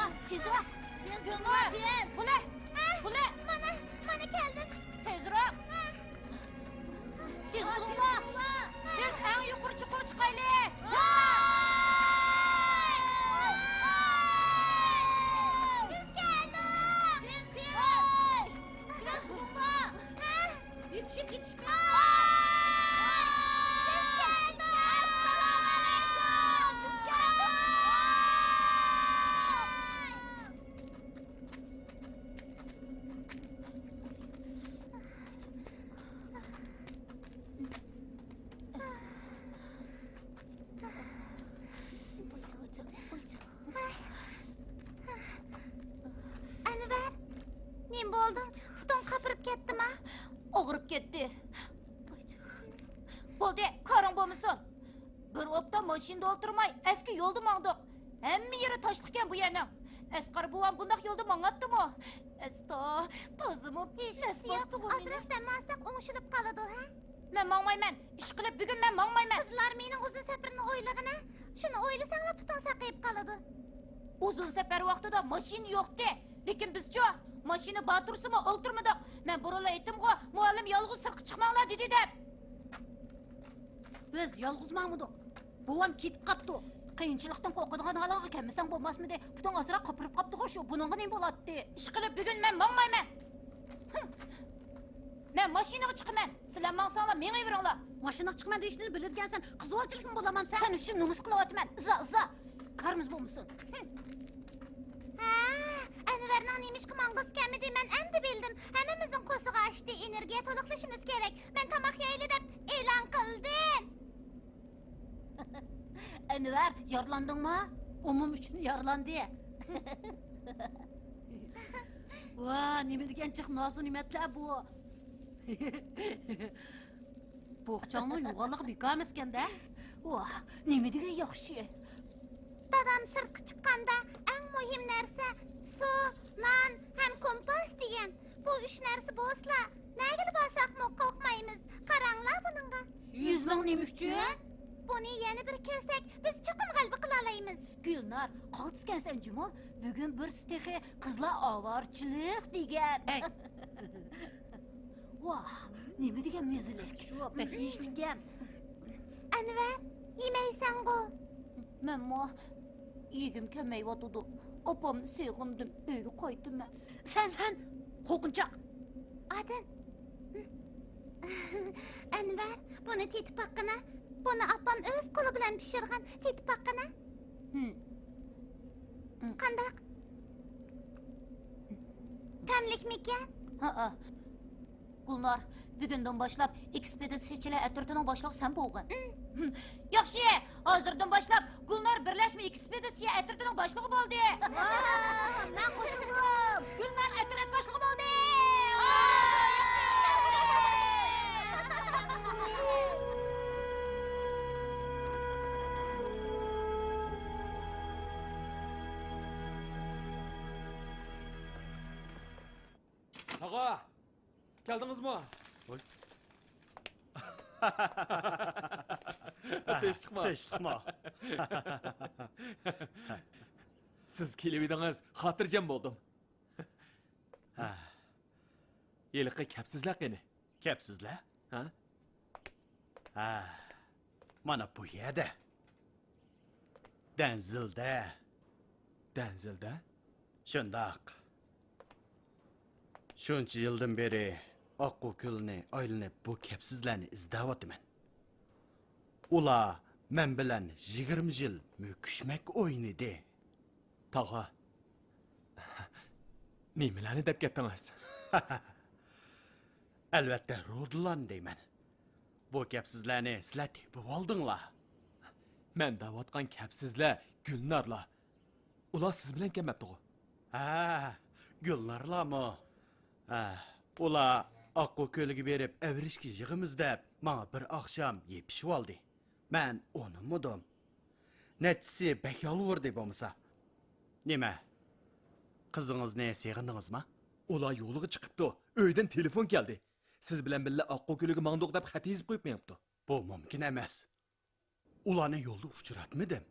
ئۇرۇپ كەتتى. بولدى، كارىڭ بولمىسۇن. بىر ئوبدان ماشىنىدا ئولتۇرماي، ئەسكى يولدا ماڭدۇق. ھەممە يېرى تاشلىقكەن بۇ يەرنىڭ. ئەسقەر بوۋام بۇنداق يولدا ماڭاتتىمۇ؟ ئەستا، تازىمۇ پەس بوستىغۇ مېنى. ئازراق دەم ئالساق ئوڭشىلىپ قالىدۇ، ھە؟ مەن ماڭمايمەن. ئىشقىلىپ، بۈگۈن مەن ماڭمايمەن. قىزىل ئارمىيەنىڭ ئۇزۇن سەپىرىنى ئويلىغىنا. شۇنى ئويلىساڭلا پۇتۇڭ ساقىيىپ قالىدۇ. ئۇزۇن سەپەر ۋاقتىدا ماشىنا يوقتى. لېكىن بىزچۇ؟ ماشىنا بار تۇرسىمۇ ئولتۇرمىدۇق. مەن بۇرۇنلا ئېيتتىمغۇ، مۇئەللىم يالغۇز سىرتقا چىقماڭلار دېدى دەپ. بىز يالغۇز ماڭمىدۇق. بوۋام كېتىپ قاپتۇ. قىيىنچىلىقتىن قورقىدىغان ھالىڭغا كەلمىسەڭ بولماسمىدى؟ پۇتۇڭ ئازراق قاپىرىپ قاپتىغۇ شۇ. بۇنىڭغا نېمە بولاتتى؟ ئىشقىلىپ بۈگۈن مەن ماڭمايمەن. مەن ماشىنىغا چىقىمەن. سىلەر ماڭساڭلار مېڭىۋېرىڭلار. ماشىنىغا چىقىمەن دېيىشنى بىلىدىكەنسەن. قىزغۇنچىلىكمۇ بولىمەن سەن؟ سەن ئۈچۈن نومۇس قىلىۋاتىمەن. ئىزا، ئىزا. كارىمىز بولمىسۇن. ھە، ئەنۋەرنىڭ نېمىشقا ماڭغۇسى كەلمىدى، مەن ئەمدى بىلدىم. ھەممىمىزنىڭ قورسىقى ئاچتى، ئېنېرگىيە تولۇقلىشىمىز كېرەك. مەن تاماق يەيلى دەپ ئېلان قىلدىم. ئەنۋەر، يارىلاندىڭمۇ؟ ئومۇم ئۈچۈن يارىلاندى. ۋا، نېمە دېگەن جىق نازۇنېمەتلەر بۇ. بوخچاڭنىڭ يوغانلىقى بىكار ئەمەسكەن-دە. ۋاھ، نېمە دېگەن ياخشى. دادام سىرتقا چىققاندا ئەڭ مۇھىم نەرسە سۇ، نان ھەم كومپاس دېگەن. بۇ ئۈچ نەرسە بولسىلا، نەگىلا بارساقمۇ قورقمايمىز. قاراڭلار بۇنىڭغا. يۈز مىڭ نېمە ئۈچۈن؟ بۇنى يەنە بىر كۆرسەك، بىز چوقۇم غەلىبە قىلالايمىز. گۈلنار، قالتىسكەنسەن جۇمۇ. بۈگۈن بىرسى تېخى قىزلار ئاۋارىچىلىق دېگەن. ھەي. ۋاھ، نېمە دېگەن مېزىلىك. شۇ، بەك يېيىشلىككەن. ئەنۋەر، يېمەيسەنغۇ؟ مەنمۇ يېگۈم كەلمەيۋاتىدۇ. ئاپامنى سېغىندىم، ئۆيگە قايتىمەن. سەن، سەن قورقۇنچاق. ئادىل. ئەنۋەر، بۇنى تېتىپ باققىنا. بۇنى ئاپام ئۆز قولى بىلەن پىشۇرغان. تېتىپ باققىنا. ھىم. قانداق؟ تەملىكمىكەن؟ ھەئە. گۈلنار، بۈگۈندىن باشلاپ ئېكسپېدىتسىيەچىلەر ئەترىتىنىڭ باشلىقى سەن بولغىن. ھىم. ياخشى، ھازىردىن باشلاپ گۈلنار بىرلەشمە ئېكسپېدىتسىيە ئەترىتىنىڭ باشلىقى بولدى. ۋاو، مەن قوشۇلدۇم. گۈلنار ئەترەت باشلىقى بولدى. تاغا، كەلدىڭىزمۇ؟ ۋاي. تىنچلىقما؟ تىنچلىقما؟ سىز كېلىۋىدىڭىز، خاتىرجەم بولدۇم. ھە. ھېلىقى كەپسىزلەر قېنى؟ كەپسىزلەر؟ ھە؟ ھە، مانا بۇ يەردە. دەنزىلدە. دەنزىلدە؟ شۇنداق. شۇنچە يىلدىن بېرى ئاققۇ كۆلىنى ئايلىنىپ بۇ كەپسىزلەرنى ئىزدەۋاتىمەن. ئۇلار مەن بىلەن يىگىرمە يىل مۆكۈشمەك ئوينىدى. تاغا، نېمىلەرنى دەپ كەتتىڭىز؟ ئەلۋەتتە، رۇدىلارنى دەيمەن. بۇ كەپسىزلەرنى سىلەر تېپىۋالدىڭلار. مەن دەۋاتقان كەپسىزلەر گۈلنارلار. ئۇلار سىز بىلەن كەلمەپتىغۇ؟ ھە، گۈلنارلارمۇ؟ ھە، ئۇلار ئاققۇ كۆلىگە بېرىپ ئەۋرىشكە يىغىمىز دەپ، ماڭا بىر ئاخشام يېپىشىۋالدى. مەن ئۇنىمىدىم. نەچچىسى بەك يالۋۇردى بولمىسا. نېمە؟ قىزىڭىزنى سېغىندىڭىزما؟ ئۇلار يولغا چىقىپتۇ. ئۆيدىن تېلېفون كەلدى. سىز بىلەن بىللە ئاققۇ كۆلىگە ماڭدۇق دەپ خەت يېزىپ قويۇپ مېڭىپتۇ. بۇ مۇمكىن ئەمەس. ئۇلارنى يولدا ئۇچراتمىدىم.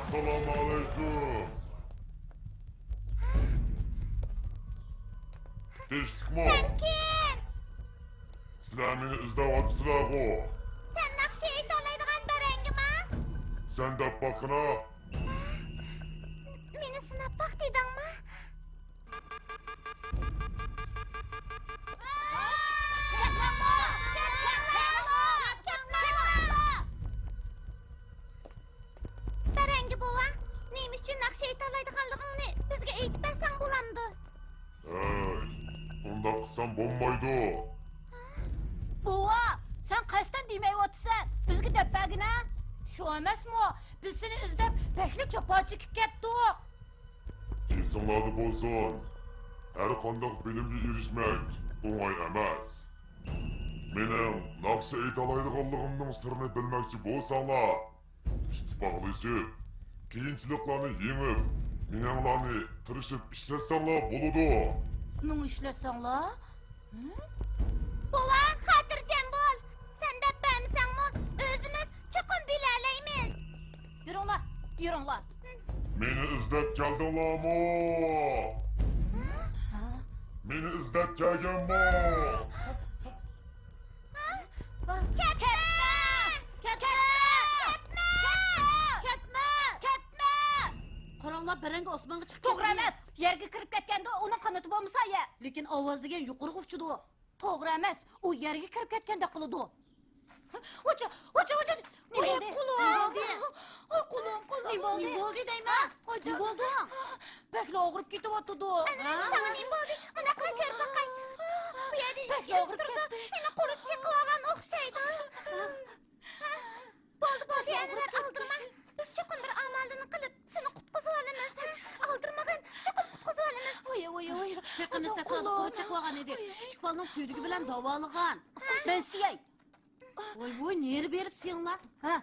ئەسسالامۇئەلەيكۇم. تىنچلىقمۇ؟ سەن كىم؟ سىلەر مېنى ئىزدەۋاتىسىلەرغۇ؟ سەن ناخشا ئېيتالايدىغان بەرەڭگىما؟ سەن دەپ باققىنا. مېنى سىناپ باق دېدىڭما؟ بەرەڭگى بوۋا، نېمە ئۈچۈن ناخشا ئېيتالايدىغانلىقىڭنى بىزگە ئېيتىپ بەرسەڭ بولامدۇ؟ ھەي، ئۇنداق قىلسام بولمايدۇ. بوۋا، سەن قەستەن دېمەيۋاتىسەن، بىزگە دەپ بەرگىنە. شۇ ئەمەسمۇ، بىز سېنى ئىزدەپ بەكلا جاپا چېكىپ كەتتۇق. ئېسىڭلاردا بولسۇن، ھەر قانداق بىلىمگە ئېرىشمەك ئوڭاي ئەمەس. مېنىڭ ناخشا ئېيتالايدىغانلىقىمنىڭ سىرىنى بىلمەكچى بولساڭلار، ئىتتىپاقلىشىپ، قىيىنچىلىقلارنى يېڭىپ، مېڭەڭلارنى تىرىشىپ ئىشلەتسەڭلار بولىدۇ. مېڭە ئىشلەتسەڭلار؟ ھە؟ بوۋا، خاتىرجەم بول. سەن دەپ بەرمىسەڭمۇ، ئۆزىمىز چوقۇم بىلەلەيمىز. يۈرۈڭلار، يۈرۈڭلار. مېنى ئىزدەپ كەلدىڭلارمۇ؟ ھە؟ مېنى ئىزدەپ كەلگەنمۇ؟ كەتمە! كەتمە! كەتمە! كەتمە! كەتمە! قاراڭلار، بەرەڭگى ئاسمانغا چىقىپ كەتتى. توغرا ئەمەس. يەرگە كىرىپ كەتكەندە ئۇنىڭ قانىتى بولمىسا يە. لېكىن ئاۋاز دېگەن يۇقىرىغا ئۇچىدۇ. توغرا ئەمەس. ئۇ يەرگە كىرىپ كەتكەندەك قىلىدۇ. ۋاچا، ۋاچا، ۋاچا. نېمە بولدى؟ قولۇم. نېمە بولدى؟ ئاي، قولۇم، قولۇم. نېمە بولدى؟ نېمە بولدى دەيمەن؟ ۋاچا. نېمە بولدى؟ بەكلا ئاغرىپ كېتىۋاتىدۇ. ئەنە، ھە؟ ساڭا نېمە بولدى؟ مانا قىل، كۆرۈپ باقاي. بۇ يەردە ئىشىك ئېزىپ تۇرىدۇ. سېنى قۇرت چېقىۋالغان ئوخشايدۇ. بولدى، بولدى، ئەنۋەر، ئالدىرىما. بىز چوقۇم بىر ئامالنى قىلىپ، سېنى قۇتقۇزۇۋالىمىز. ئالدىرىمىغىن، چوقۇم قۇتقۇزۇۋالىمىز. ۋاي، ۋاي، ۋاي. يېقىندا سەھرادا قۇرت چېقىۋالغان ئىدى. كىچىك بالىنىڭ سۈيدۈكى بىلەن داۋالىغان. مەن سىيەي. ۋاي، ۋاي، نېرى بېرىپ سىيىڭلار. ھە.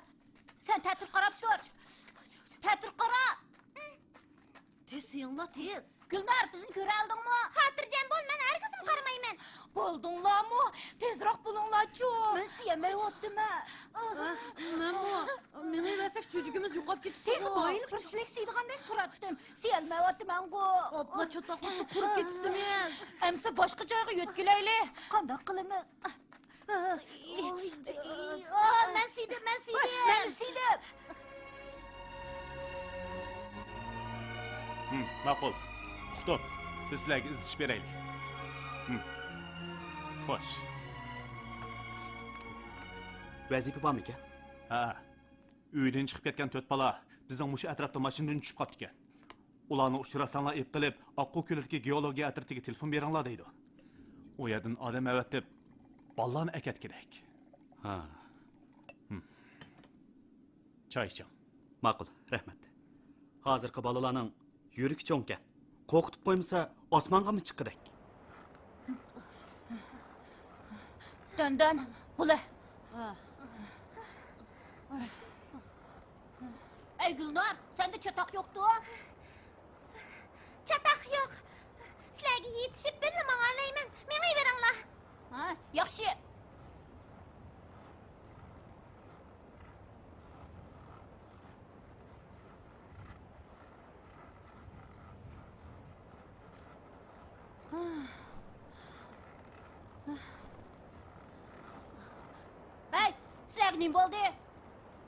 سەن تەتۈر قاراپ تۇر. تەتۈر قارا. تېز سىيىڭلار، تېز. گۈلنار، بىزنى كۆرەلىدىڭمۇ؟ خاتىرجەم بول، مەن ھەرگىزمۇ قارىمايمەن. بولدۇڭلارمۇ؟ تېزراق بولۇڭلارچۇ. مەن سىيەلمەيۋاتىمەن. ئاھ، مەنمۇ. مېڭىۋەرسەك سۈيدۈكىمىز يوقاپ كېتىپتۇ. تېخى بايىنى بىر چىلىك سىيىدىغاندەك تۇراتتىم. سىيەلمەيۋاتىمەنغۇ. ئاپلا چاتاقلىرىمىز قۇرۇپ كېتىپتىمىز. ئەمسە باشقا جايغا يۆتكىلەيلى. قانداق قىلىمىز؟ ئاھ، مەن سىيدىم، مەن سىيدىم. مەن سىيدىم. ھىم، ماقۇل. ئۇقتۇم. بىز سىلەرگە ئىزدىشىپ بېرەيلى. ھىم. خوش. ۋەزىپە بارمىكەن؟ ھە. ئۆيدىن چىقىپ كەتكەن تۆت بالا بىزنىڭ مۇشۇ ئەتراپتا ماشىنىدىن چۈشۈپ قاپتىكەن. ئۇلارنى ئۇچراتساڭلار ئېلىپ قېلىپ، ئاققۇ كۆلىدىكى گېئولوگىيە ئەترىتىگە تېلېفون بېرىڭلار دەيدۇ. ئۇ يەردىن ئادەم ئەۋەتىپ، بالىلارنى ئەكەتكۈدەك. ھا. ھىم. چاي ئىچىڭ. ماقۇل، رەھمەت. ھازىرقى بالىلارنىڭ يۈرىكى چوڭكەن. قورقۇتۇپ قويمىسا، ئاسمانغىمۇ چىققۇدەك. دەندەن، غۇلە. ئەي گۈلنار، سەندە چاتاق يوقتۇ؟ چاتاق يوق. سىلەرگە يېتىشىپ بىللە ماڭالايمەن. مېڭىۋېرىڭلار. ھە، ياخشى. ھەي، سىلەرگە نېمە بولدى؟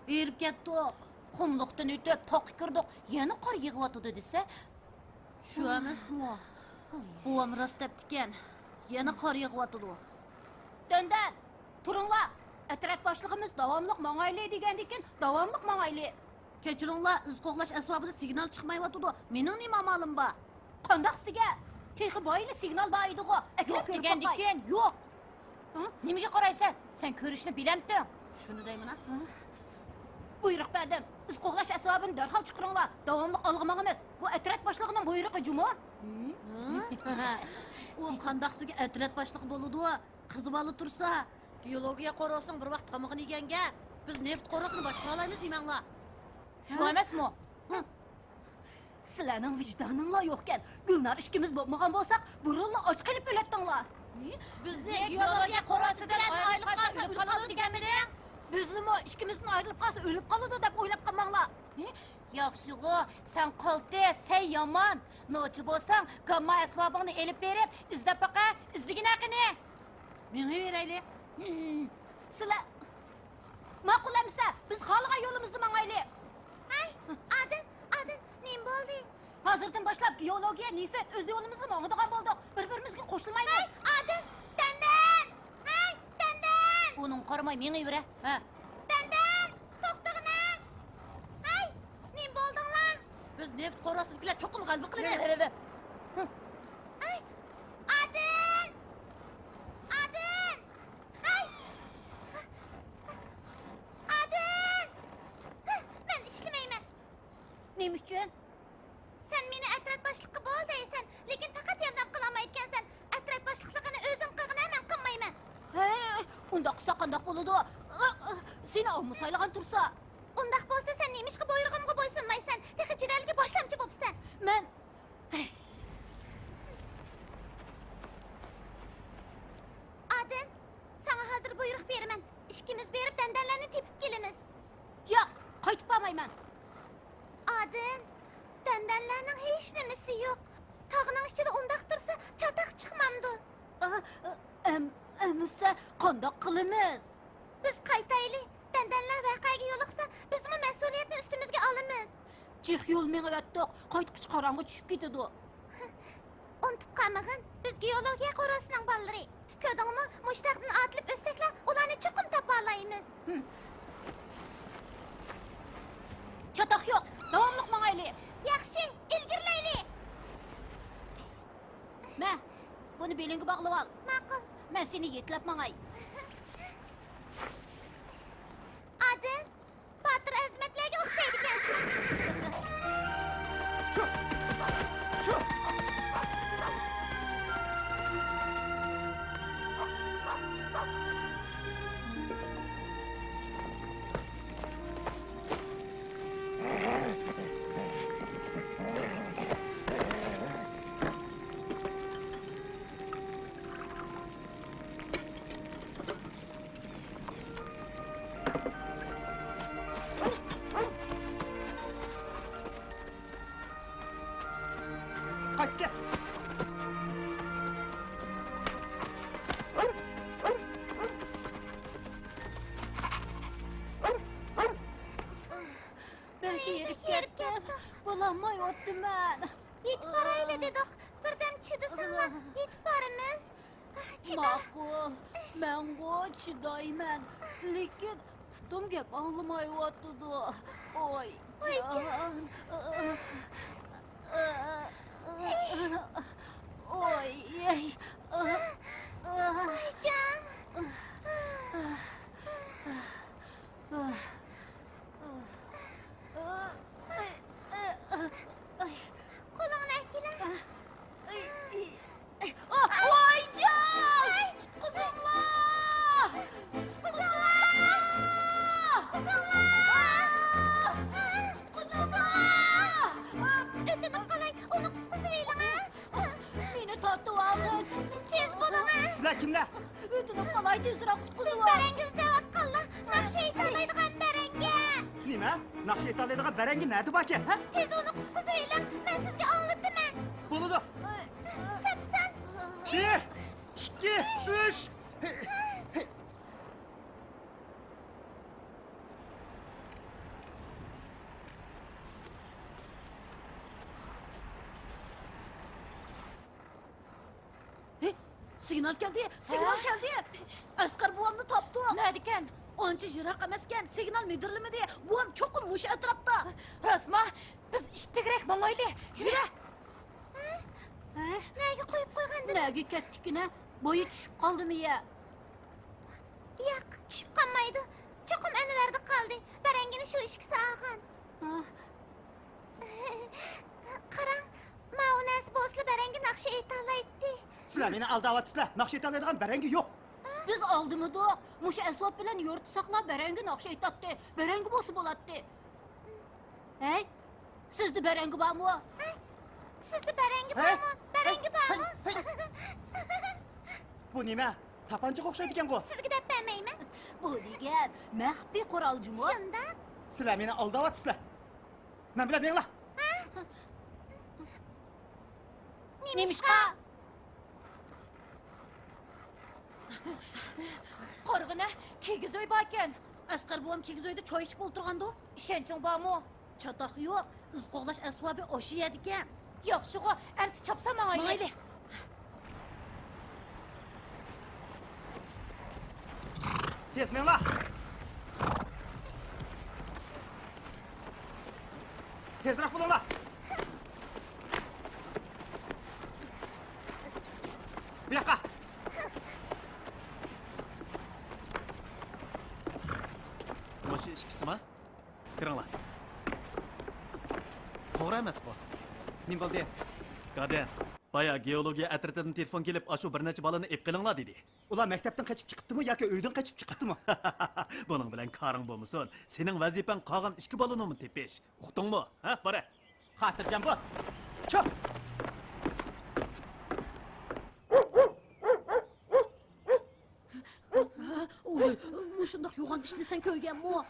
ھېرىپ كەتتۇق. قۇملۇقتىن ئۆتۈپ، تاغقا كىردۇق، يەنە قار يېغىۋاتىدۇ دېسە. شۇ ئەمەسمۇ؟ بوۋام راست دەپتىكەن، يەنە قار يېغىۋاتىدۇ. دەندەن، تۇرۇڭلار! ئەترەت باشلىقىمىز داۋاملىق ماڭايلى دېگەندىكىن، داۋاملىق ماڭايلى. كەچۈرۈڭلار، ئىز قوغلاش ئەسۋابىدا سىگنال چىقمايۋاتىدۇ. مېنىڭ نېمە ئامالىم بار؟ قانداق سىگە؟ تېخى بايىلا سىگنال بار ئىدىغۇ. ئەكىلىپ يوق كۆرۈپ باقاي. دېگەندىكىن يوق. ھە؟ نېمىگە قارايسەن؟ سەن كۆرۈشنى بىلەمتىڭ؟ شۇنى دەيمەن ھە. بۇيرۇق بەردىم. ئىز قوغلاش ئەسۋابىنى دەرھال چىقىرىڭلار. داۋاملىق ئالغا ماڭىمىز. بۇ ئەترەت باشلىقىنىڭ بۇيرۇقى جۇمۇ. ھە؟ ئۇ قانداق سىگە ئەترەت باشلىقى بولىدۇ؟ قىز بالا تۇرسا، گېئولوگىيە قورۇسىنىڭ بىر ۋاق تامىقىنى يېگەنگە، بىز نېفىت قورۇسىنى باشقۇرالايمىز دېمەڭلار. شۇ ھە؟ ئەمەسمۇ؟ ھە. سىلەرنىڭ ۋىجدانىڭلار يوقكەن. گۈلنار ئىككىمىز بولمىغان بولساق، بۇرۇنلا ئاچ قېلىپ ئۆلەتتىڭلار. بىزنى گېئولوگىيە قورۇسى بىلەن ئايرىلىپ قالسا ئۆلۈپ قالىدۇ دېگەنمىدىڭ؟ بىزنىمۇ ئىككىمىزدىن ئايرىلىپ قالسا ئۆلۈپ قالىدۇ دەپ ئويلاپ قالماڭلار. ياخشىغۇ، سەن قالتىس، سەن يامان. نوچى بولساڭ، گامما ئەسۋابىڭنى ئېلىپ بېرىپ، ئىزدەپ باقە، ئىزدىگىنە قېنى. مېڭىۋېرەيلى. سىلەر ماقۇل ئەمىسە، بىز خالىغان يولىمىزدا ماڭايلى. ھەي، ئادىل، ئادىل، نېمە بولدى؟ ھازىردىن باشلاپ گېئولوگىيە، نېفىت، ئۆز يولىمىزدا ماڭىدىغان بولدۇق. بىر-بىرىمىزگە قوشۇلمايمىز. ھەي، ئادىل، دەندەن! ھەي، دەندەن! ئۇنىڭغا قارىماي مېڭىۋېرە. ھە. دەندەن! توختىغىنە! ھەي، نېمە بولدۇڭلار؟ بىز نېفىت قورۇسىدىكىلەر چوقۇم غەلىبە قىلىمىز. ھەي، ئادىل! ئادىل! ھەي! ئادىل! مەن ئىشلىمەيمەن. نېمە ئۈچۈن؟ سەن مېنى ئەترەت باشلىقى بول دەيسەن، لېكىن پەقەت ياردەم قىلالمايدىكەنسەن. ئەترەت باشلىقلىقىنى ئۆزۈڭ قىلغىنە، مەن قىلمايمەن. ھەي، ئۇنداق قىلسا قانداق بولىدۇ؟ سېنى ئالما سايلىغان تۇرسا. ئۇنداق بولسا سەن نېمىشقا بۇيرۇغۇمغا بويسۇنمايسەن؟ تېخى جېدەلگە باشلامچى بوپسەن. مەن ئادىل، ساڭا ھازىر بۇيرۇق بېرىمەن. ئىككىمىز بېرىپ دەندەنلەرنى تېپىپ كېلىمىز. ياق، قايتىپ بارمايمەن. ئادىل، دەندەنلەرنىڭ ھېچ نېمىسى يوق. تاغنىڭ ئىچىدە ئۇنداق تۇرسا، چاتاق چىقمامدۇ؟ ئا، ئا، ئەم-، ئەمىسە، قانداق قىلىمىز؟ بىز قايتايلى. دەندەنلەر ۋەقەگە يولۇقسا، بىزمۇ مەسئۇلىيەتنى ئۈستىمىزگە ئالىمىز. جىق يول مېڭىۋەتتۇق، قايتقۇچە قاراڭغۇ چۈشۈپ كېتىدۇ. ئۇنتۇپ قالمىغىن، بىز گېئولوگىيە قورۇسىنىڭ بالىلىرى. كۆردۈڭمۇ، مۇشۇ تاغدىن ئاتىلىپ ئۆتسەكلا، ئۇلارنى چوقۇم تاپالايمىز. ھىم. چاتاق يوق، داۋاملىق ماڭايلى. ياخشى، ئىلگىرىلەيلى. مە، بۇنى بېلىڭگە باغلىۋال. ماقۇل. مەن سېنى يېتىلەپ ماڭاي. ئادىل، باتۇر ئەزىمەتلەرگە ئوخشايدىكەنسەن. چۇھ! چۇھ! قايتىپ كەل. بەك ھېرىپ كەتتىم. بولالمايۋاتىمەن. يېتىپ بارايلى دېدۇق. بىردەم چىدىساڭلار، يېتىپ بارىمىز. چىدا. ماقۇل، مەنغۇ چىدايمەن. لېكىن پۇتۇم گەپ ئاڭلىمايۋاتىدۇ. ۋاي ۋايجان. جان. ۋاي. ۋايجان. قولۇڭنى ئەكىلە. ۋايجان! قۇتقۇزۇڭلار! قۇتقۇزۇڭلار! قۇتقۇزۇڭلار! قۇتقۇزۇڭلار! ئۆتۈنۈپ قالاي، ئۇنى قۇتقۇزۇۋېلىڭ، ھە؟ مېنى تارتىۋالغىن. تېز بولۇڭ، ھە؟ سىلەر كىملەر؟ ئۆتۈنۈپ قالاي، تېزرەك قۇتقۇزۇۋال. بىز بەرەڭگە ئىزدەۋاتقانلار. ناخشا ئېيتالايدىغان بەرەڭگە. نېمە؟ ناخشا ئېيتالايدىغان بەرەڭگە نەدە باركەن، ھە؟ تېز ئۇنى قۇتقۇزۇۋېلىڭ، مەن سىزگە ئاڭلىتىمەن. بولىدۇ. چاپسان. بىر، ئىككى، ئۈچ. ھې، سىگنال كەلدى، سىگنال كەلدى. ئەسقەر بوۋامنى تاپتۇق. نەدىكەن؟ ئانچە يىراق ئەمەسكەن، سىگنال مىدىرلىمىدى. بوۋام چوقۇم مۇشۇ ئەتراپتا. راستما؟ بىز ئىتتىكرەك ماڭايلى. يۈرە. ھە؟ نەگە قويۇپ قويغاندىم؟ نەگە كەتتىكىنە؟ بويى چۈشۈپ قالدىمۇ يە؟ ياق، چۈشۈپ قالمايدۇ. چوقۇم ئەنۋەردە قالدى. بەرەڭگىنى شۇ ئىككىسى ئالغان. ھە. قاراڭ، ماۋۇ نەرسە بولسىلا بەرەڭگە ناخشا ئېيتالايتتى. سىلەر مېنى ئالداۋاتىسىلەر. ناخشا ئېيتالايدىغان بەرەڭگە يوق. بىز ئالدىمىدۇق. مۇشۇ ئەسۋاب بىلەن يورۇتساقلا بەرەڭگە ناخشا ئېيتاتتى. بەرەڭگە بولسا بولاتتى. ھەي، سىزدە بەرەڭگە بارمۇ؟ ھە؟ سىزدە بەرەڭگە ھە؟ بارمۇ؟ بەرەڭگە ھە؟ بارمۇ؟ ھە؟ بۇ نېمە؟ تاپانچىغا ئوخشايدىكەنغۇ؟ سىزگە دەپ بەرمەيمەن. بۇ دېگەن مەخپىي قورال جۇمۇ. شۇنداق. سىلەر مېنى ئالداۋاتىسىلەر. مەن بىلەن مېڭىڭلار. نېمىشقا؟ قارىغىنە، كىگىز ئۆي باركەن. ئەسقەر بوۋام كىگىز ئۆيدە چاي ئىچىپ ئولتۇرغاندۇ. ئىشەنچىڭ بارمۇ؟ چاتاق يوق، ئىز قوغلاش ئەسۋابى ئاشۇ يەردىكەن. ياخشىغۇ، ئەمسە چاپسان ماڭايلى. ماڭايلى. تېز مېڭىڭلار. تېزرەك بولۇڭلار. بۇ ياققا. مۇشۇ ئىككىسىما؟ كىرىڭلار. توغرا ئەمەسقۇ؟ نېمە بولدى؟ گادەن، بايا گېئولوگىيە ئەترىتىدىن تېلېفون كېلىپ، ئاشۇ بىر نەچچە بالىنى ئېلىپ قېلىڭلار دېدى. ئۇلار مەكتەپتىن قېچىپ چىقىپتىمۇ ياكى ئۆيدىن قېچىپ چىقىپتىمۇ؟ بۇنىڭ بىلەن كارىڭ بولمىسۇن. سېنىڭ ۋەزىپەڭ قالغان ئىككى بالىنىمۇ تېپىش. ئۇقتۇڭمۇ؟ ھە، بارە. خاتىرجەم بول. چۇ! ئۇي، مۇشۇنداق يوغان ئىشنى سەن كۆرگەنمۇ؟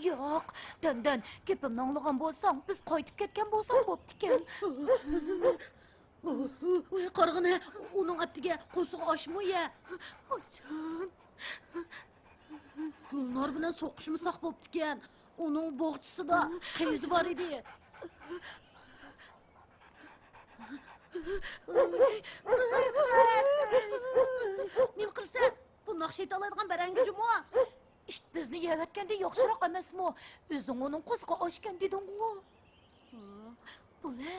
ياق، دەندەن، گېپىمنى ئاڭلىغان بولساڭ، بىز قايتىپ كەتكەن بولساق بوپتىكەن. ئۇي، قارىغىنە، ئۇنىڭ ئەپتىگە قورسىقى ئاچمۇ يە؟ ۋايجان. گۈلنار بىلەن سوقۇشمىساق بوپتىكەن. ئۇنىڭ بوغچىسىدا قېزى بار ئىدى. نېمە قىلىسەن؟ بۇ ناخشا ئېيتالايدىغان بەرەڭگى جۇمۇ. ئىت بىزنى يەۋەتكەندە ياخشىراق ئەمەسمۇ؟ ئۆزۈڭ ئۇنىڭ قورسىقى ئاچكەن دېدىڭغۇ. بولە.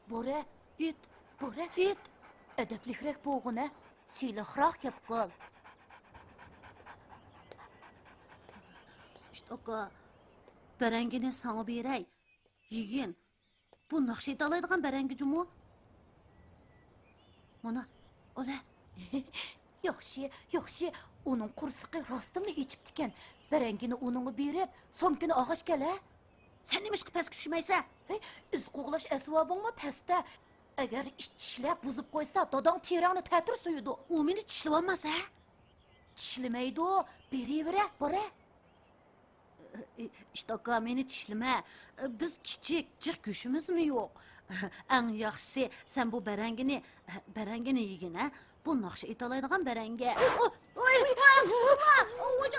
بورە، ئىت، بورە، ئىت. ئەدەپلىكرەك بولغىنە، سىلىقراق گەپ قىل. ئىت ئاكا، بەرەڭگىنى ساڭا بېرەي، يېگىن. بۇ ناخشا ئېيتالايدىغان بەرەڭگى جۇمۇ. مانا، ئالە. ياخشى، ياخشى. ئۇنىڭ قورسىقى راستتىنلا ئېچىپتىكەن. بەرەڭگىنى ئۇنىڭغا بېرىپ، سومكىنى ئالغاچ كەل، ھە؟ سەن نېمىشقا پەسكە چۈشمەيسەن؟ ھەي، ئىز قوغلاش ئەسۋابىڭمۇ پەستە. ئەگەر ئىت چىشلەپ بۇزۇپ قويسا، داداڭ تېرەڭنى تەتۈر سويىدۇ. ئۇ مېنى چىشلىۋالماس، ھە؟ چىشلىمەيدۇ، بېرىۋېرە، بارە. ئىت ئاكا، مېنى چىشلىمە. بىز كىچىك، جىق گۆشىمىزمۇ يوق. ئەڭ ياخشىسى، سەن بۇ بەرەڭگىنى، بەرەڭگىنى يېگىن، ھە؟ بۇ ناخشا ئېيتالايدىغان بەرەڭگە. ئوي، ئوي، ئوي، ئوي،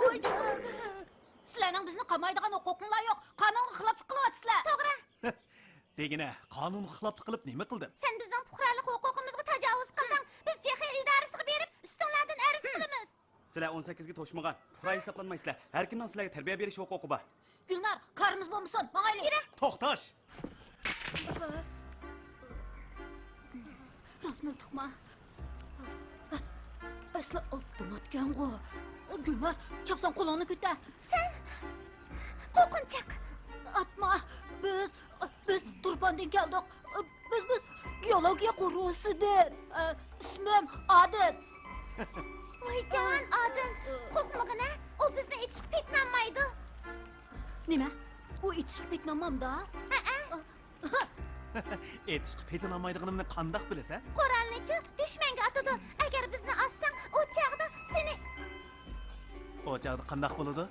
ئوي. سىلەرنىڭ بىزنى قامايدىغان ھوقۇقۇڭلار يوق. قانۇنغا خىلاپلىق قىلىۋاتىسىلەر. توغرا. دېگىنە، قانۇنغا خىلاپلىق قىلىپ نېمە قىلدىم؟ سەن بىزنىڭ پۇقرالىق ھوقۇقىمىزغا تاجاۋۇز قىلدىڭ. بىز جېخې ئىدارىسىغا بېرىپ، ئۈستۈڭلاردىن ئەرز قىلىمىز. سىلەر ئون سەككىزگە توشمىغان، پۇقرا ھېسابلانمايسىلەر. ھەر كىمنىڭ سىلەرگە تەربىيە بېرىش ھوقۇقى بار. گۈلنار، كارىمىز بولمىسۇن، ماڭايلى. يۈرە. توختاش! راست مىلتىقما؟ ئەسلى ئاپتوماتكەنغۇ. گۈلنار، چاپسان قولۇڭنى كۆتەر. سەن قورقۇنچاق. ئاتما. بىز، بىز تۇرپاندىن كەلدۇق. بىز، بىز گېئولوگىيە قورۇسىدىن. ئىسمىم ئادىل. ۋايجان، ئادىل، قورقمىغىنە، ئۇ بىزنى ئېتىشقا پېتىنالمايدۇ. نېمە؟ ئۇ ئېتىشقا پېتىنالمامدا؟ ھەئە. ئېتىشقا پېتىنالمايدىغىنىمنى قانداق بىلىسەن؟ قورالنىچۇ دۈشمەنگە ئاتىدۇ. ئەگەر بىزنى ئاتساڭ، ئۇ چاغدا سېنى. ئۇ چاغدا قانداق بولىدۇ؟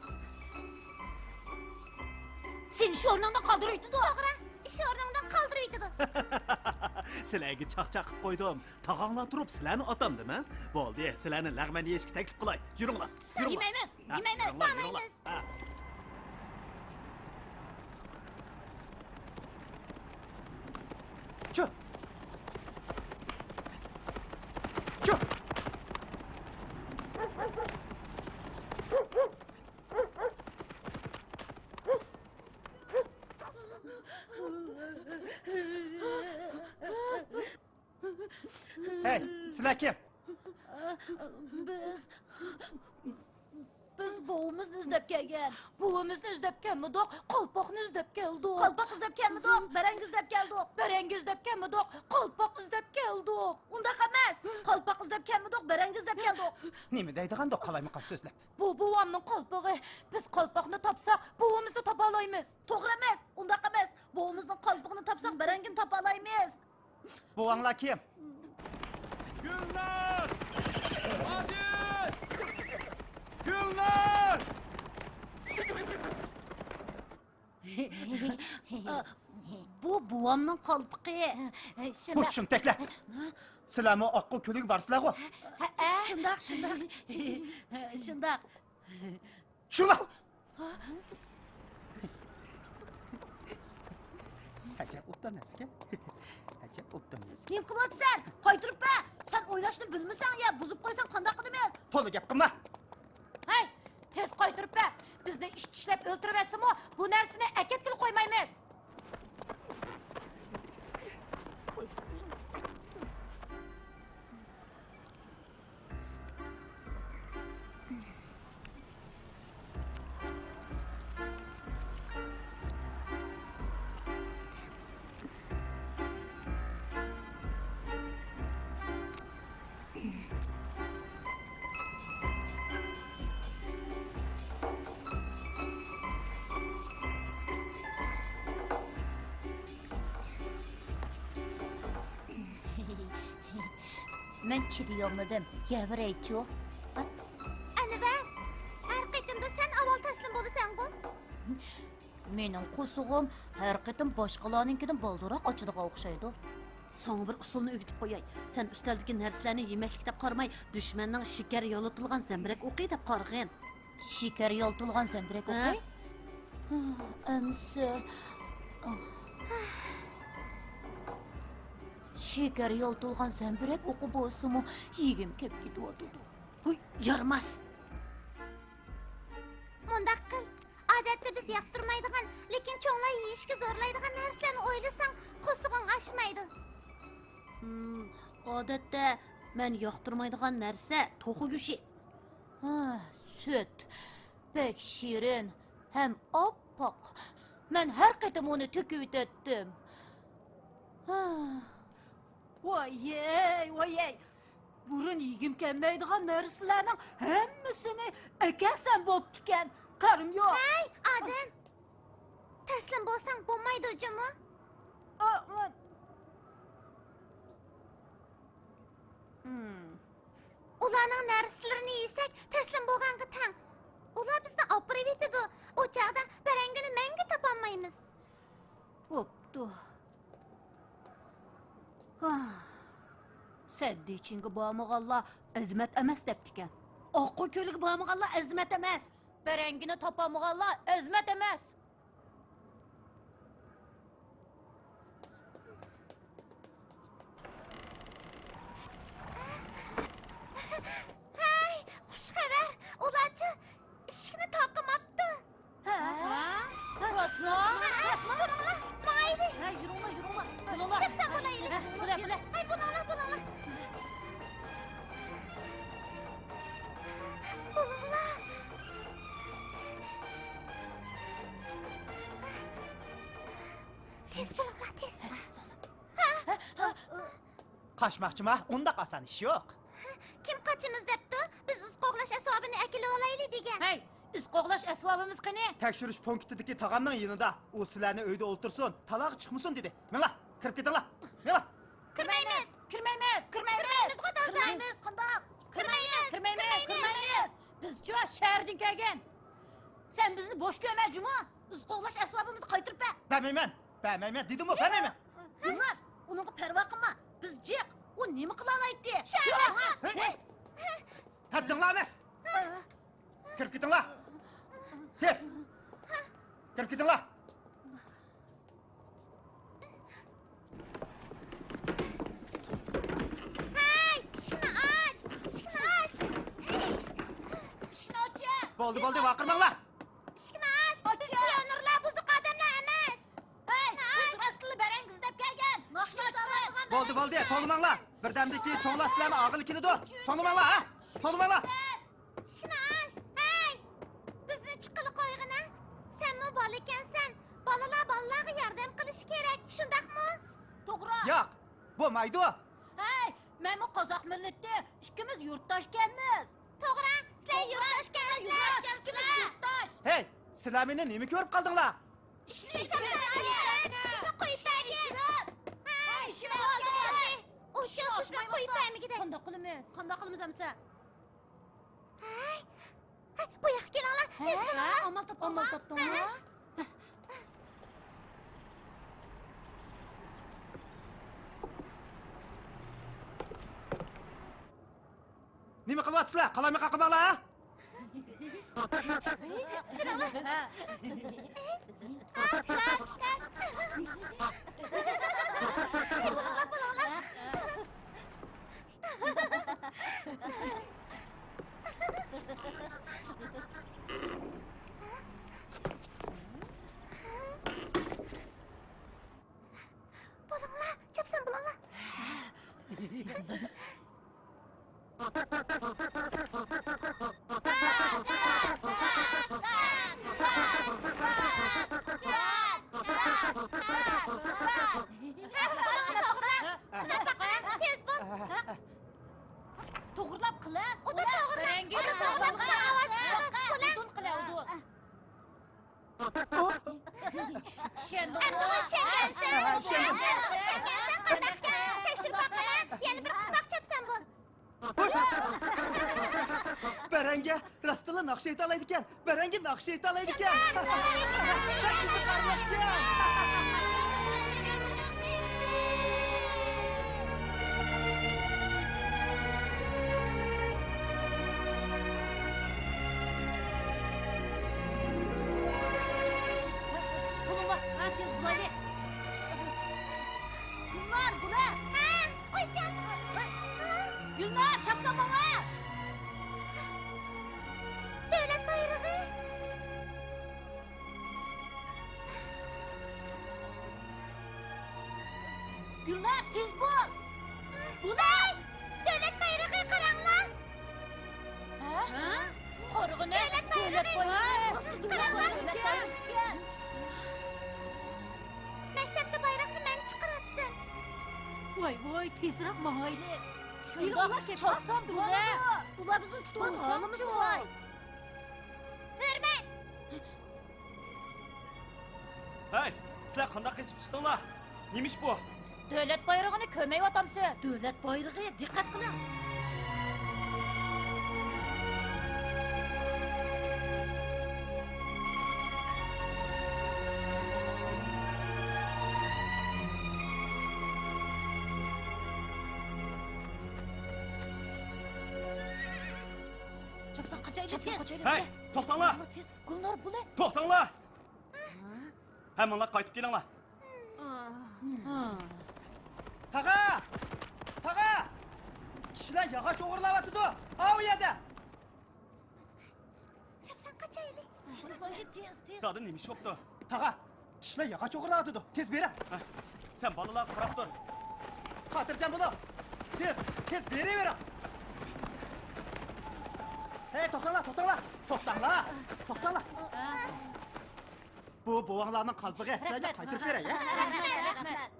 سېنى ئىش ئورنۇڭدا قالدۇرۇۋېتىدۇ. توغرا، ئىش ئورنۇڭدا قالدۇرۇۋېتىدۇ. سىلەرگە چاقچاق قىلىپ قويدۇم. تاغاڭلار تۇرۇپ سىلەرنى ئاتامدىمەن؟ بولدى، سىلەرنى لەغمەن يېيىشكە تەكلىپ قىلاي. يۈرۈڭلار. يۈرۈڭلار. يېمەيمىز، ھە، يېمەيمىز. يۈرۈڭلار، يېمەيمىز. يۈرۈڭلار. ھە. چۇ! چۇ! ھەي، سىلەر كىم؟ بىز، بىز بوۋىمىزنى ئىزدەپ كەلگەن. بوۋىمىزنى ئىزدەپ كەلمىدۇق، قالپاقنى ئىزدەپ كەلدۇق. قالپاق ئىزدەپ كەلمىدۇق، بەرەڭگە ئىزدەپ كەلدۇق. بەرەڭگە ئىزدەپ كەلمىدۇق، قالپاق ئىزدەپ كەلدۇق. ئۇنداق ئەمەس، قالپاق ئىزدەپ كەلمىدۇق، بەرەڭگە ئىزدەپ كەلدۇق. نېمە دەيدىغاندۇ قالايمىقان سۆزلەپ؟ بۇ بوۋامنىڭ قالپىقى. بىز قالپاقنى تاپساق، بوۋىمىزنى تاپالايمىز. توغرا ئەمەس، ئۇنداق ئەمەس. بوۋىمىزنىڭ قالپىقىنى تاپساق، بەرەڭگىنى تاپالايمىز. بوۋاڭلار كىم؟ گۈلنار! ئادىل! بۇ بوۋامنىڭ قالپىقى. بۇ شۇنداق. شۇنتەكلەر. سىلەرمۇ ئاققۇ كۆلىگە بارىسىلەرغۇ؟ ھە، ھە. شۇنداق، شۇنداق. شۇنداق. شۇنداق. ئەجەب ئوبدان ئەسكەن. ئەجەب ئوبدان ئەسكەن. نېمە قىلىۋاتىسەن؟ قايتۇرۇپ بەر. سەن ئويناشنى بىلمىسەڭ يا، بۇزۇپ قويساڭ قانداق قىلىمىز؟ تولا گەپ قىلما. ھەي، تېز قايتۇرۇپ بەر. بىزنى ئىت چىشلەپ ئۆلتۈرۈۋەتسىمۇ، بۇ نەرسىنى ئەكەتكىلى قويمايمىز. مەن چىدىيالمىدىم، يەۋېرەيچۇ. ئەنۋەر، ھەر قېتىمدا سەن ئاۋۋال تەسلىم بولىسەنغۇ؟ مېنىڭ قورسىقىم ھەر قېتىم باشقىلارنىڭكىدىن بالدۇرراق ئاچىدىغان ئوخشايدۇ. ساڭا بىر ئۇسۇلنى ئۆگىتىپ قوياي. سەن ئۈستەلدىكى نەرسىلەرنى يېمەكلىك دەپ قارىماي، دۈشمەننىڭ شېكەر يالىتىلغان زەمبىرەك ئوقى دەپ قارىغىن. شېكەر يالىتىلغان زەمبىرەك ھە؟ ئوقى؟ ئەمسە. شېكەر يالىتىلغان زەمبىرەك ئوقى بولسىمۇ، يېگۈم كەپ كېتىۋاتىدۇ. ھۇي، يارىماس! مۇنداق قىل، ئادەتتە بىز ياقتۇرمايدىغان، لېكىن چوڭلار يېيىشكە زورلايدىغان نەرسىلەرنى ئويلىساڭ، قورسىقىڭ ئاچمايدۇ. ھىم، ئادەتتە مەن ياقتۇرمايدىغان نەرسە توخۇ گۆشى. ھا، سۈت. بەك شېرىن ھەم ئاپئاق. مەن ھەر قېتىم ئۇنى تۆكۈۋېتەتتىم. ھا. ۋايەي، ۋايەي! بۇرۇن يېگۈم كەلمەيدىغان نەرسىلەرنىڭ ھەممىسىنى ئەكەلسەم بوپتىكەن. كارىم يوق. ھەي، ئادەم! تەسلىم بولساڭ بولمايدۇ جۇمۇ؟ ئا، مەن. ھىم. ئۇلارنىڭ نەرسىلىرىنى يېسەك، تەسلىم بولغانغا تەڭ. ئۇلار بىزنى ئاپىرىۋېتىدۇ. ئۇ چاغدا بەرەڭگىنى مەڭگۈ تاپالمايمىز. بوپتۇ. ھا. سەددىچىنگە بارمىغانلار ئەزىمەت ئەمەس دەپتىكەن. ئاققۇ كۆلىگە بارمىغانلار ئەزىمەت ئەمەس. بەرەڭگىنى تاپالمىغانلار ئەزىمەت ئەمەس. ھەي، خۇش خەۋەر! ئۇلارچۇ ئىشىكنى تاقىماپتۇ. ھە؟ ھە؟ راستمۇ؟ ھە، بۇنىڭلار ماڭايلى. ھە، يۈرۈڭلار، يۈرۈڭلار. بۇنىڭلار. چاپسان بولايلى. ھە، بۇلار، بۇلار. ھەي، بۇنىڭلار، بۇنىڭلار. بۇنىڭلار. تېز بولۇڭلار، تېز. قاچماقچىما؟ ئۇنداق ئاسان ئىش يوق. كىم قاچىمىز دەپتۇ؟ بىز ئىز قوغلاش ئەسۋابىنى ئەكېلىۋالايلى دېگەن. ھەي، ئىز قوغلاش ئەسۋابىمىز قېنى؟ تەكشۈرۈش پونكىتىدىكى تاغامنىڭ يېنىدا. ئۇ سىلەرنى ئۆيدە ئولتۇرسۇن، تالاغا چىقمىسۇن دېدى. مېڭىڭلار، كىرىپ كېتىڭلار. مېڭىڭلار. كىرمەيمىز! كىرمەيمىز! كىرمەيمىز! كىرمەيمىز! قانداق؟ كىرمەيمىز! كىرمەيمىز! كىرمەيمىز! بىزچۇ شەھەردىن كەلگەن. سەن بىزنى بوش كۆرمە جۇمۇ. ئىز قوغلاش ئەسۋابىمىزنى قايتۇرۇپ بەر. بەرمەيمەن! بەرمەيمەن دېدىمغۇ، بەرمەيمەن! دىلنار، ئۇنىڭغا پەرۋا قىلما. بىز جىق. ئۇ نېمە قىلالايتتى؟ شۇ ئەمەس! ھەي! ھەددىڭلار ئەمەس! كىرىپ كېتىڭلار! تېز! كىرىپ كېتىڭلار! ھەي، ئىشىكنى ئاچ! ئىشىكنى ئاچ! ئىشىكنى ئاچ! بولدى، بولدى، ۋارقىرىماڭلار! ئىشىكنى ئاچ! ئاچ! بىز پىيونېرلار، بۇزۇق ئادەملەر ئەمەس! ھەي، بىز راستلا بەرەڭگى ئىزدەپ كەلگەن! ئىشىكنى ئاچ! بولدى، بولدى، توڭلىماڭلار! بىردەمدىن كېيىن چوڭلار سىلەرنى ئالغىلى كېلىدۇ! توڭلىماڭلار، ھە؟ توڭلىماڭلار! ئىشىكنى ئاچ! ھەي! بىزنى چىققىلى قويغىنا! سەنمۇ بالىكەنسەن! بالىلار بالىلارغا ياردەم قىلىشى كېرەك، شۇنداقمۇ؟ توغرا! ياق، بولمايدۇ! ھەي، مەنمۇ قازاق مىللىتى، ئىككىمىز يۇرتداشكەنمىز! توغرا، سىلەر يۇرتداشكەنسىلەر! ئىككىمىز يۇرتداش! ھەي، سىلەر مېنى نېمە كۆرۈپ قالدىڭلار؟ ئىشىكنى ئېچىڭلار! بىزنى قويۇپ بەرگىن! ھەي، شۇ بولدى! ئۇ شۇ بىزنى قويۇپ بەرمىگۈدەك! قانداق قىلىمىز؟ قانداق قىلىمىز ئەمسە؟ ھەي، ھەي، ھە؟ ئامال تاپتىڭما؟ ئامال تاپتىڭما؟ نېمە قىلىۋاتىسىلەر؟ قالايمىقان قىلماڭلار، ھە؟ بولۇڭلار، چاپسان بولۇڭلار. توغرىلاپ قىلىڭ. ئۇدا توغرىلاپ، ئۇدا توغرىلاپ قىلىڭ. ئاۋاز چىقىرىڭ. ئۇدۇل قىلىڭ، ئۇدۇل. ئەمدىغۇ ئىشەنگەنسەن. ئەمدىغۇ ئىشەنگەنسەن. قانداقكەن؟ تەكشۈرۈپ باققىنا. يەنە بىر قىلماق چاپسان بول. بەرەڭگە راستلا ناخشا ئېيتالايدىكەن. بەرەڭگە ناخشا ئېيتالايدىكەن. بەك قىزىقارلىقكەن. بولۇڭلار، ھە، تېز بولايلى. گۈلنار، بۇلار. ھە، ئايجان. گۈلنار، چاپسان ماڭا. دۆلەت بايرىقى. گۈلنار، تېز بول! بۇلار! دۆلەت بايرىقى قاراڭلار! ھە؟ قارىغىنە، دۆلەت بايرىقى! راستلا دۆلەت بايرىقى ئىكەن! مەكتەپتە بايراقنى مەن چىقىراتتىم. ۋاي، ۋاي، تېزرەك ماڭايلى! شۇنداق، ئۇلار كەتمەس، چاپسان بۇلار! ئۇلار بىزنى تۇتۇۋالسا ھالىمىز ۋاي! ھۆرمەت! ھەي، سىلەر قانداق قېچىپ چىقتىڭلار؟ نېمە ئىش بۇ؟ دۆلەت بايرىقىنى كۆرمەيۋاتامسىز؟ دۆلەت بايرىقى، دىققەت قىلىڭ! چاپسان قاچايلى، تېز! ھەي، توختاڭلار! تېز، گۈلنار، بۇلار! توختاڭلار! ھەممىڭلار قايتىپ كېلىڭلار. تاغا! تاغا! كىشىلەر ياغاچ ئوغرىلاۋاتىدۇ. ئاۋۇ يەردە! چاپسان قاچايلى. تېز، تېز. زادى نېمە ئىش بوپتۇ؟ تاغا! كىشىلەر ياغاچ ئوغرىلاۋاتىدۇ. تېز بېرىڭ. ھە، سەن بالىلارغا قاراپ تۇر. خاتىرجەم بولۇڭ. سىز تېز بېرىۋېرىڭ. ھەي، توختاڭلار، توختاڭلار! توختاڭلار! توختاڭلار! بۇ بوۋاڭلارنىڭ قالپىقى، سىلەرگە قايتۇرۇپ بېرەي، ھە؟ رەھمەت، رەھمەت.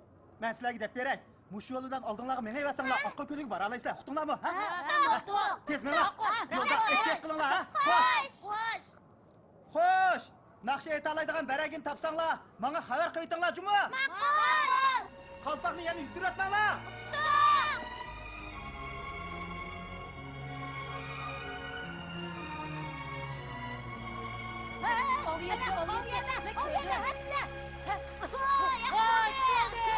مەن سىلەرگە دەپ بېرەي، مۇشۇ يول بىلەن ئالدىڭلارغا مېڭىۋەرسەڭلار، ئاققۇ كۆلىگە بارالايسىلەر، ئۇقتۇڭلارمۇ، ھە؟ تېز مېڭىڭ. يولدا ئېھتىيات قىلىڭلار، ھە؟ خوش! خوش! خوش! ناخشا ئېيتالايدىغان بەرەڭگىنى تاپساڭلار، ماڭا خەۋەر قويۇۋېتىڭلار، جۇمۇ! ماقۇل! قالپاقنى يەنە يۈتتۈرۈۋەتمەڭلار! ئاۋۇ يەردە، ئاۋۇ يەردە، ئاۋۇ يەردە، ھەپسىدە! ياخشى بولدى!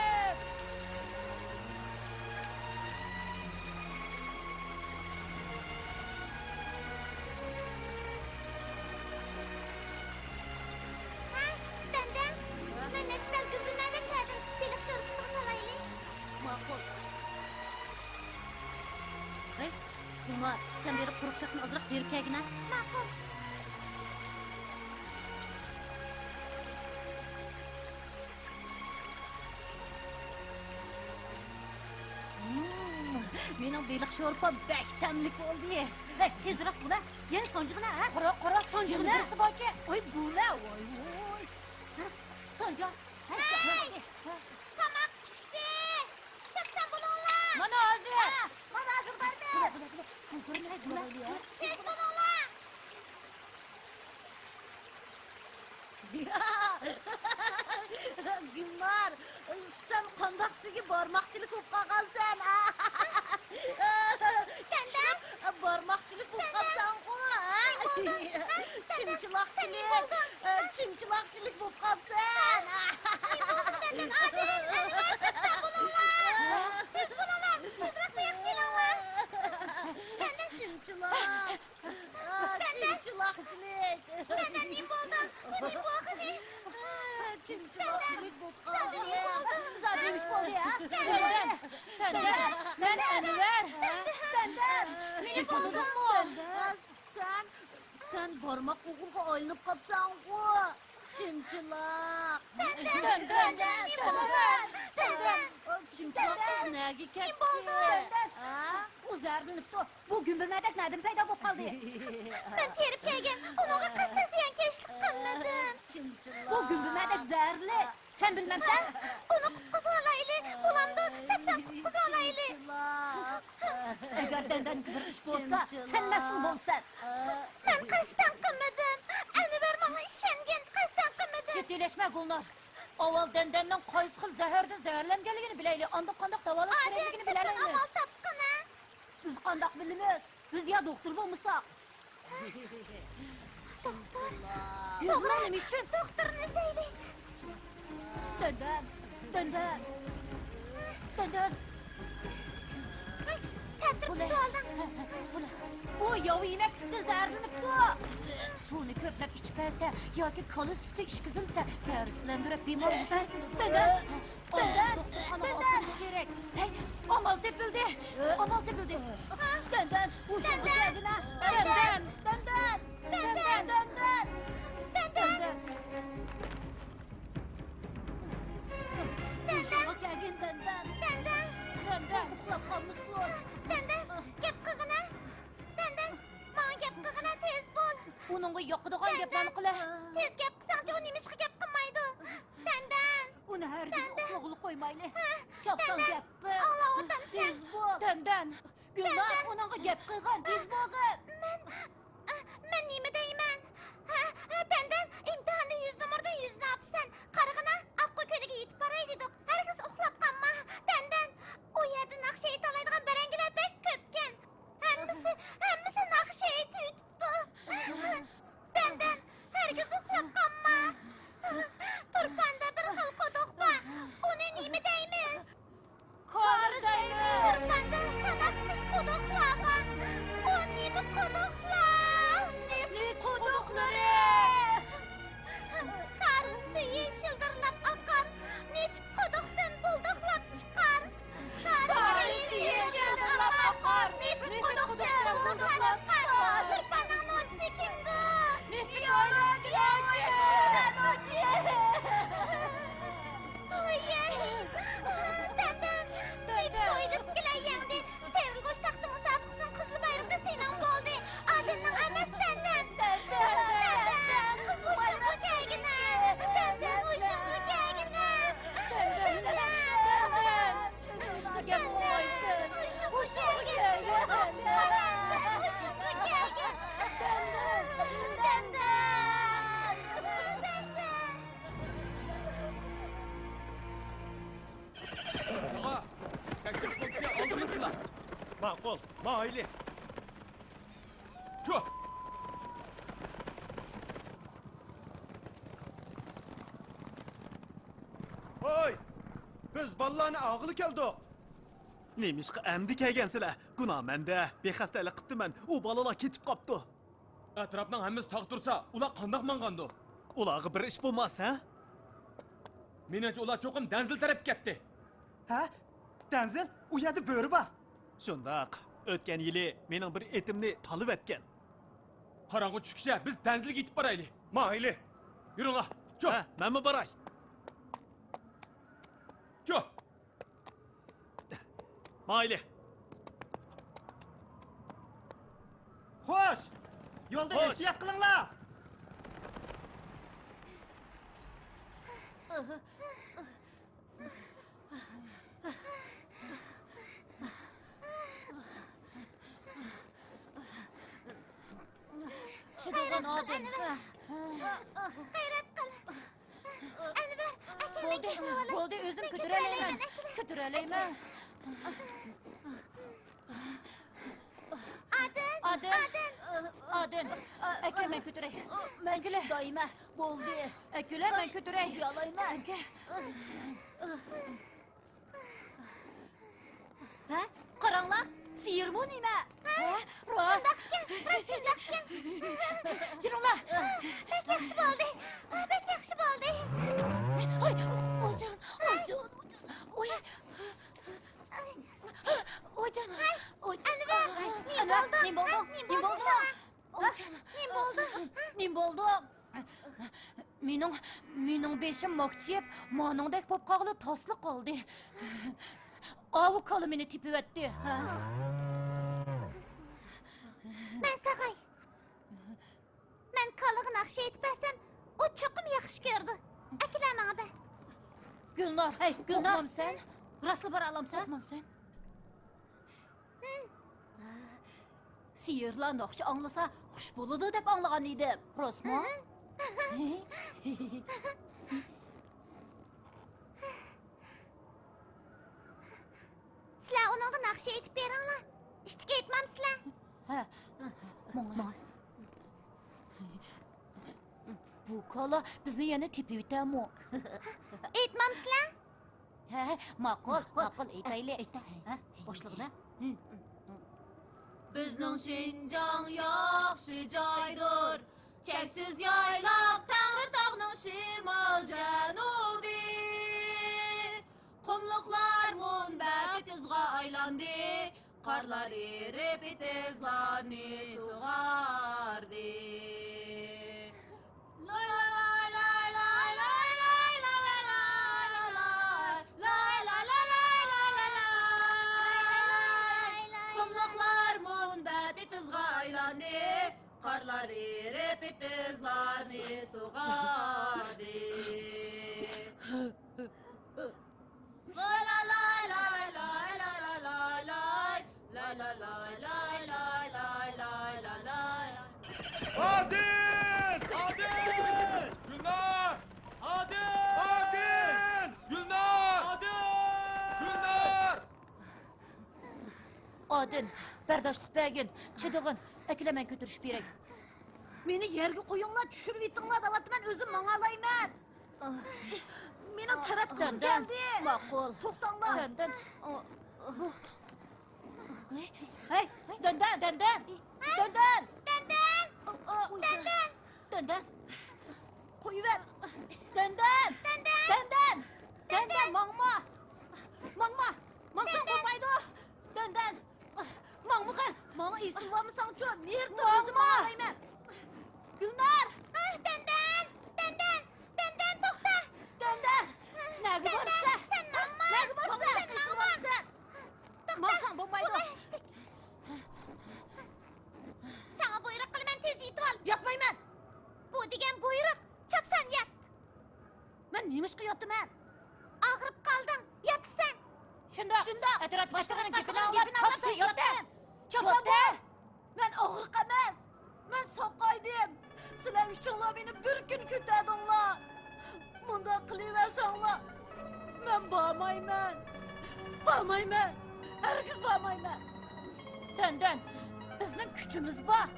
ھە، بەندەم، مەن نەچچە تال گۈمبۈرمەندەك كەلدىم، بېلىق شورپىسىغا سالايلى. ماقۇل. ھەي، گۈلنار، سەن بېرىپ قۇرۇق شاختىن ئازراق تېرىپ كەلگىنە. ماقۇل. مم، مېنىڭ بېلىق شورپام بەك تەملىك بولدى. ھەي، تېزرەك بول ھە. يەنە سانجىغىنا ھە. قارا، قارا، سانجىغىنا. بىرسى باركەن. ئاي، بۇلا، ۋاي، ۋاي. ھە، سانجا. ھەي، تاماق پىشتى. چاپسان بولۇڭلار. مانا ھازىر. ھە، مانا ھازىر بارىمىز. بۇلا، بۇلا، بۇلا. بۇلا، بۇلا، بۇلا. تېز بولۇڭلار. گۈلنار، سەن قانداقسىگە بارماقچىلىك بولۇپ قالغانسەن؟ بەندە؟ بارماقچىلىك بولۇپ قاپسەنغۇ، ھە؟ بەندە؟ بەندە؟ چىمچى چىمچىلاقچىلىك، ئە، چىمچىلاقچىلىك بولۇپ قاپسەن. نېمە بولدۇم مەندىن؟ ئادىل، ئەنۋەر، چاپسان بولۇڭلار. تېز بولۇڭلار، تېزرەك بۇ ياققا كېلىڭلار. چىمچىلاق. ئا، چىمچىلاقچىلىك. مەندىن نېمە بولدى؟ بۇ نېمە بولغىنى؟ چىمچىلاقچىلىك بولۇپ قالدى. زادى نېمە بولدى؟ زادى نېمە بولدى، ھە؟ تەندەن، تەندەن، مەن ئەنۋەر. تەندەن، مېنى تونۇدۇڭمۇ؟ سەن، سەن بارماق ئوغرىغا ئايلىنىپ قاپسەنغۇ. چىمچىلاق. تەندەن، تەندەن، تەندەن. چىمچىلاق قىز نەگە كەتتى؟ ھە؟ ئۇ زەھەرلىنىپتۇ. بۇ گۈمبۈمەدەك نەدىن پەيدا بولۇپ قالدى؟ مەن تېرىپ كەلگەن. ئۇنىڭغا قەستەن زىيانكەشلىك قىلمىدىم. چىمچىلاق. بۇ گۈمبۈمەدەك زەھەرلىك. سەن بىلمەمسەن؟ ئۇنى قۇتقۇزۇۋالايلى. بولامدۇ؟ چاپسان قۇتقۇزۇۋالايلى. ئەگەر دەندەنگە بىر ئىش بولسا، سەن مەسئۇل بولىسەن. مەن قەستەن قىلمىدىم. ئەنۋەر ماڭا ئىشەنگىن، قەستەن قىلمىدىم. جىددىيلەشمە، گۈلنار. ئاۋۋال دەندەننىڭ قايسى خىل زەھەردىن زەھەرلەنگەنلىكىنى بىلەيلى، ئاندىن قانداق داۋالاش كېرەكلىكىنى بىلەلەيمىز. ئادەم، چاپسان ئامال تاپقىنا. بىز قانداق بىلىمىز؟ بىز يا دوختۇر بولمىساق؟ دوختۇر. يۈز مىڭ نېمە ئۈچۈن؟ دوختۇرنى ئىزدەيلى. دەندەن، دەندەن، دەندەن. تەتۈر تۇتۇۋالدىڭ. ئۇ ياۋا يېمەكلىكتىن زەھەرلىنىپتۇ. سۇنى كۆپلەپ ئىچىپ بەرسە ياكى كالا سۈتى ئىچكۈزۈلسە، زەھەرسىزلەندۈرۈپ بىمار ھوشىنى كېلىدۇ. دەندەن. ئاۋۋال دوختۇرخانىغا ئاپىرىش كېرەك. ھەي، ئامال تېپىلدى! ئامال تېپىلدى! دەندەن، ھوشۇڭغا كەلگىنە! دەندەن! دەندەن! دەندەن! دەندەن! دەندەن! ھوشۇڭغا كەلگىن، دەندەن! دەندەن! دەندەن! ئۇخلاپ قالمىسۇن! دەندەن! گەپ قىلغىنە! دەندەن! ماڭا گەپ قىلغىنە، تېز بول! ئۇنىڭغا ياقىدىغان گەپلەرنى قىلە! تېز گەپ قىلساڭچۇ، ئۇ نېمىشقا گەپ قىلمايدۇ؟ دەندەن! ئۇنى ھەرگىز ئۇخلىغىلى قويمايلى. چاپسان گەپ قىل. ئاڭلاۋاتامسەن؟ تېز بول. دەندەن! گۈلنار، ئۇنىڭغا گەپ قىلغىن، تېز بولغىن. مەن، مەن نېمە دەيمەن؟ ھە، ھە، دەندەن، ئىمتىھاندا يۈز نومۇردىن يۈزنى ئاپسەن. قارىغىنا، ئاققۇ كۆلىگە يېتىپ باراي دېدۇق. ھەرگىز ئۇخلاپ قالما، دەندەن. ئۇ يەردە ناخشا ئېيتالايدىغان بەرەڭگىلەر بەك كۆپكەن. ھەممىسى، ھەممىسى ناخشا ئېيتىۋېتىپتۇ. دەندەن، ھەرگىز ئۇخلاپ قالما. تۇرپاندا بىر خىل قۇدۇق بار. ئۇنى نېمە دەيمىز؟ كارىز دەيمىز. تۇرپاندا ساناقسىز قۇدۇقلار بار. ئۇ نېمە قۇدۇقلار؟ نېفىت قۇدۇقلىرى. كارىز سۈيى شىلدىرلاپ ئاقار. نېفىت قۇدۇقتىن بۇلدۇقلاپ چىقار. كارىز سۈيى شىلدىرلاپ ئاقار. نېفىت قۇدۇقتىن بۇلدۇقلاپ چىقار. تۇرپاننىڭ نوچىسى كىمدۇ؟ نېفىت ئويلىسا كېلەيچى. ۋوييەي! دەدەم! نېفىت ئويلىسا كېلەي يەڭدى. سېرىلغۇچ تاختا مۇسابىقىسىنىڭ قىزىل بايرىقى سېنىڭ بولدى. ئادىلنىڭ ئەمەس، دەدەم! دەدەم! قىزىل ھوشۇڭغا كەلگىنە! دەدەم، ھوشۇڭغا كەلگىنە! دەدەم! دەدەم! نېمىشقا گەپ قىلمايسەن؟ ھوشۇڭغا كەلگىن! دەدەم! ھوشۇڭغا كەلگىن! دەدەم! دەدەم! تاغا، تەكشۈرۈش پونكىتىگە ئالدىمىزدىلا. ماقۇل، ماڭايلى. چۇ! ھوي! بىز بالىلارنى ئاغىلى كەلدۇق. نېمىشقا ئەمدى كەلگەنسىلەر؟ گۇناھ مەندە. بىخەستەلىك قىپتىمەن. ئۇ بالىلار كېتىپ قاپتۇ. ئەتراپنىڭ ھەممىسى تاغ تۇرسا، ئۇلار قانداق ماڭغاندۇ؟ ئۇلارغا بىر ئىش بولماس، ھە؟ مېنىڭچە، ئۇلار چوقۇم دەنزىل تەرەپكە كەتتى. ھە؟ دەنزىل؟ ئۇ يەردە بۆرە بار. شۇنداق. ئۆتكەن يىلى مېنىڭ بىر ئېتىمنى تالىۋەتكەن. قاراڭغۇ چۈشكىچە بىز دەنزىلگە يېتىپ بارايلى. ماڭايلى. يۈرۈڭلار. چۇ. ھە، مەنمۇ باراي. چۇ. مايلى. خوش! يولدا خوش. ئېھتىيات قىلىڭلار! چىدىغىن ئادەم. غەيرەت قىل. ئەنۋەر، ئەكەل، بولدى، مەن كېتىۋالاي. بولدى، ئۆزۈم مەن كۆتۈرەلەيمەن. كۆتۈرەلەيمەن، ئەكەل. كۆتۈرەلەيمەن. ئادىل، ئادىل. ئادىل. ئادىل، ئەكە، مەن كۆتۈرەي. مەن چىدايمەن. بولدى. ئەكىلە، مەن كۆتۈرەي. چىدىيالايمەن. ئەكە. ھە؟ قاراڭلار، سېھىرمۇ نېمە؟ ھە؟ راست. شۇنداقكەن، راست شۇنداقكەن. يۈرۈڭلار. بەك ياخشى بولدى. بەك ياخشى بولدى. ۋاي، ئويجان، ئويجان، ئويجان. ۋاي. ۋايجان، ۋاي. ئەنۋەر، نېمە بولدى؟ نېمە بولدى؟ نېمە بولدى؟ ئويجان. نېمە بولدى؟ نېمە بولدى؟ مېنىڭ، مېنىڭ بېشىم ماكچىيىپ، مانىڭدەك بولۇپ قالغىلى تاسلا قالدى. ئاۋۇ كالا مېنى تېپىۋەتتى. مەن ساغاي. مەن كالىغا ناخشا ئېيتىپ بەرسەم، ئۇ چوقۇم ياخشى كۆرىدۇ. ئەكېلە ماڭا بەر. گۈلنار، ھەي، گۈلنار. قورقمامسەن؟ راستلا بارالامسەن؟ قورقمامسەن؟ سېھىرلار ناخشا ئاڭلىسا، خۇش بولىدۇ دەپ ئاڭلىغان ئىدىم. راستمۇ؟ سىلەر ئۇنىڭغا ناخشا ئېيتىپ بېرىڭلار. ئىتتىك ئېيتمامسىلەر؟ ھە. ماڭا. بۇ كالا بىزنى يەنە تېپىۋېتەرمۇ؟ ئېيتمامسىلەر؟ ھە، ماقۇل، ماقۇل، ئېيتايلى. ئېيتە، ھە، بوشلۇقىدا. بىزنىڭ شىنجاڭ ياخشى جايدۇر، چەكسىز يايلاق تەڭرىتاغنىڭ شىمال جەنۇبى. قۇملۇقلار مۇنبەت ئېتىزغا ئايلاندى، قارلار ئېرىپ ئېتىزلارنى سۇغاردى. قۇملۇقلار مۇنبەت ئېتىزغا ئايلاندى، قارلار ئېرىپ ئېتىزلارنى سۇغاردى. ئادىل! ئادىل! گۈلنار! ئادىل! ئادىل! گۈلنار! ئادىل! گۈلنار! ئادىل، بەرداشلىق بەرگىن، چىدىغىن، ئەكېلە مەن كۆتۈرۈشۈپ بېرەي. مېنى يەرگە قويۇڭلار، چۈشۈرۈۋېتىڭلار دەۋاتىمەن، ئۆزۈم ماڭالايمەن. مېنىڭ تەرەت قىلغۇم كەلدى. ماقۇل. توختاڭلار. دەندەن. ھەي، دەندەن. دەندەن. دەندەن. دەندەن. دەندەن. قويۇۋەر. دەندەن. دەندەن. دەندەن. دەندەن، ماڭما. ماڭما. ماڭساڭ بولمايدۇ. دەندەن. ماڭمىغىن. ماڭا ئېسىلىۋالمىساڭچۇ، نېرى تۇر، ئۆزۈم ماڭالايمەن. گۈلنار! ئاھ، دەندەن! دەندەن! دەندەن، توختا! دەندەن! نەگە بارىسەن؟ سەن ماڭما! نەگە بارىسەن؟ سەن ماڭما! توختا! ماڭساڭ بولمايدۇ. توختا، ئىشتىك. ساڭا بۇيرۇق قىلىمەن، تېز يېتىۋال! ياتمايمەن! بۇ دېگەن بۇيرۇق، چاپسان يات! مەن نېمىشقا ياتىمەن؟ ئاغرىپ قالدىڭ، ياتىسەن. شۇنداق. شۇنداق. ئەتراپ باشلىقىنىڭ گېپىنى ئاڭلاپ، چاپسان ياتتى. چاپسان. مەن ئاغرىق ئەمەس. مەن ساقايدىم. سىلەر ئۈچۈڭلار مېنى بىر كۈن كۈتەدىڭلار. مۇنداق قىلىۋەرسەڭلار، مەن بارمايمەن. بارمايمەن. ھەرگىز بارمايمەن. دەندەن، بىزنىڭ كۈچىمىز بار.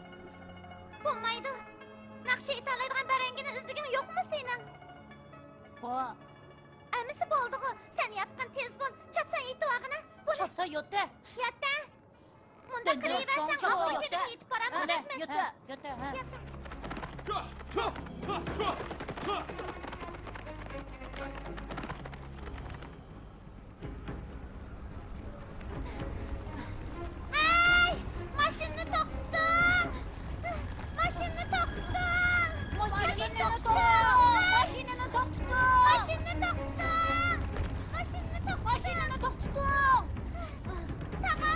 بولمايدۇ. ناخشا ئېيتالايدىغان بەرەڭگىنى ئىزدىگىن يوقمۇ سېنىڭ؟ بار. ئەمىسە بولدىغۇ، سەن ياتقىن، تېز بول، چاپسان يېتىۋالغىنە. بۇنى چاپسان ياتتى. ياتتى. مۇنداق قىلىۋەرسەڭ، ئاخىرى كۈنى يېتىپ بارالمايمىز. ياتتى، ياتتى، ھە. ياتتى. ھەي، ماشىنىنى توختىتىڭ! ماشىنىنى توختىتىڭ! ماشىنىنى توختىتىڭ! ماشىنىنى توختىتىڭ! ماشىنىنى توختىتىڭ! ماشىنىنى توختىتىڭ! تاغا!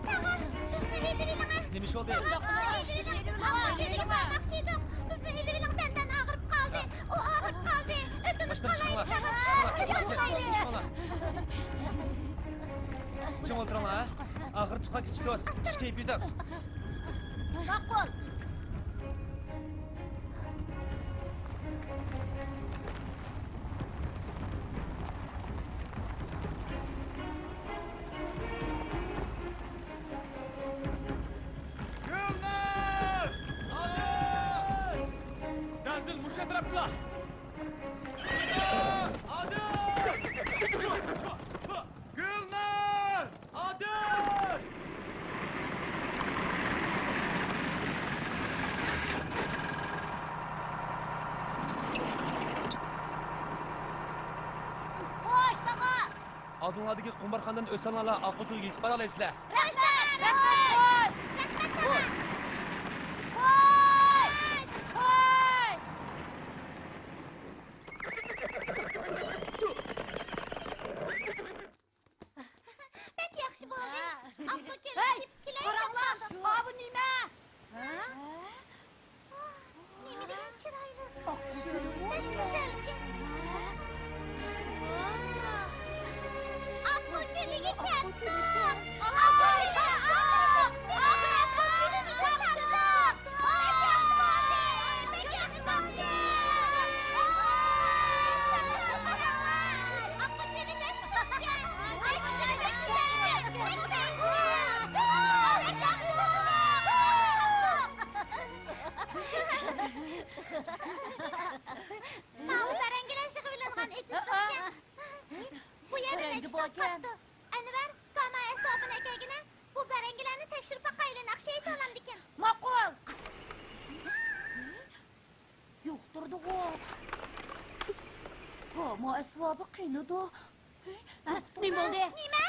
تاغا! بىزنى ئېلىۋېلىڭە! نېمە ئىش بولدى؟ تاغا، بىزنى ئېلىۋېلىڭ! بىز ئاۋۇ يەرگە بارماقچى ئىدۇق. بىزنى ئېلىۋېلىڭ، دەندەن ئاغرىپ قالدى. ئۇ ئاغرىپ قالدى. ئۆتۈنۈپ قالايلى. تاغا، ئۆتۈنۈپ قالايلى. چىڭ ئولتۇرۇڭلار، ھە؟ ئاغرىپ چىققان كىچىك دوست، ئىش كەيپىياتىڭ. ماقۇل. گۈلنار! ئۇلاردىكى قۇمارخانىدىن ئۆتسەڭلارلا ئاققۇ كۆلگە يېتىپ بارالايسىلەر. رەھمەت! رەھمەت! خوش! خوش! خوش! بەك ياخشى بولدى. ھە. ئاققۇ كۆلگە يېتىپ كېلەي دەپ قالدىم. قاراڭلار، شۇ بۇ نېمە؟ ھە؟ نېمە دېگەن چىرايلىق. ئاققۇ كۆلمۇ؟ بەك گۈزەلكەن. ئاققۇ كۆلىگە كەپتۇ. ئاققۇ كۆلى، ئاققۇ كۆلىگە كەپتۇ. بەك ياخشى بولدى. بەك ياخشى بولدى. ئاققۇ كۆلى بەك چوڭكەن. بەك گۈزەل، بەك گۈزەل. بەك ياخشى. بەك ياخشى. ماۋۇ بەرەڭگىلەر يىغىۋېلىنغان ئېتىزلىقكەن. بۇ يەردە بەرەڭگى نەچچە دان باركەن. قاپتۇ. ئەنۋەر، گاما ئەسۋابىنى ئەكەلگىنە، بۇ بەرەڭگىلەرنى تەكشۈرۈپ باقايلى، ناخشا ئېيتالامدىكىن. ماقۇل. يوقتۇردىغۇ. گاما ئەسۋابى قېنىدۇ؟ ھە؟ نېمە بولدى؟ نېمە؟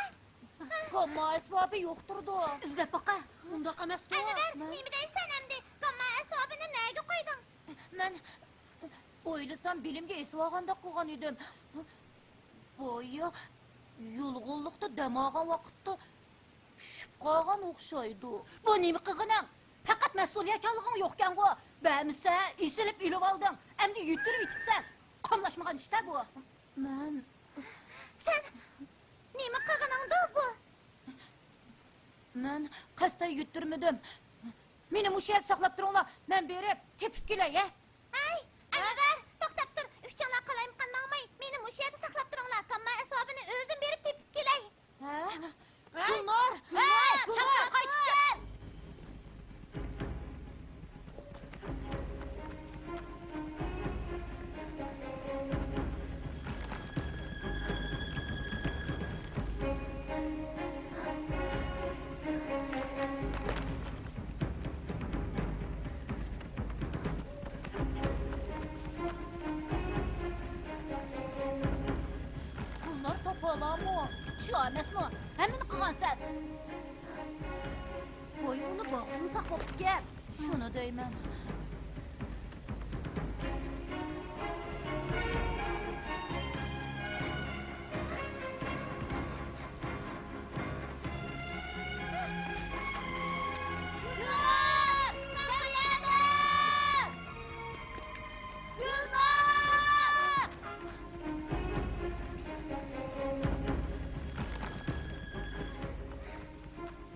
گاما ئەسۋابى يوقتۇردۇ. ئىزدەپ باقا. ئۇنداق ئەمەستۇ. ئەنۋەر، نېمە دەيسەن ئەمدى؟ گاما ئەسۋابىنى نەگە قويدۇڭ؟ مەن ئويلىسام، بېلىمگە ئېسىۋالغاندەك قىلغان ئىدىم. بايا يۇلغۇنلۇقتا دەم ئالغان ۋاقىتتا چۈشۈپ قالغان ئوخشايدۇ. بۇ نېمە قىلغىنىڭ؟ پەقەت مەسئۇلىيەتچانلىقىڭ يوقكەنغۇ؟ بەرمىسە، ئېسىلىپ ئېلىۋالدىڭ. ئەمدى يۈتتۈرۈۋېتىپسەن. قاملاشمىغان ئىش-تە بۇ. مەن، سەن نېمە قىلغىنىڭدۇ بۇ؟ مەن قەستەن يۈتتۈرمىدىم. مېنى مۇشۇ يەردە ساقلاپ تۇرۇڭلار، مەن بېرىپ تېپىپ كېلەي، ھە؟ ھەي، ئەنۋەر، توختاپ تۇر. ئۈچۈڭلار قالايمىقان ماڭماي، مېنى مۇشۇ يەردە ساقلاپ تۇرۇڭلار. گامما ئەسۋابىنى ئۆزۈم بېرىپ تېپىپ كېلەي. ھە؟ گۈلنۇر! ھە، گۈلنۇر! چاپسان قايتىپ كەل! گۈلنار تاپالامۇ؟ شۇ ئەمەسمۇ؟ ھەممىنى قىلغانسەن. ۋاي، ئۇنى باغرىمۇ ساق بوپتىكەن. شۇنى دەيمەن.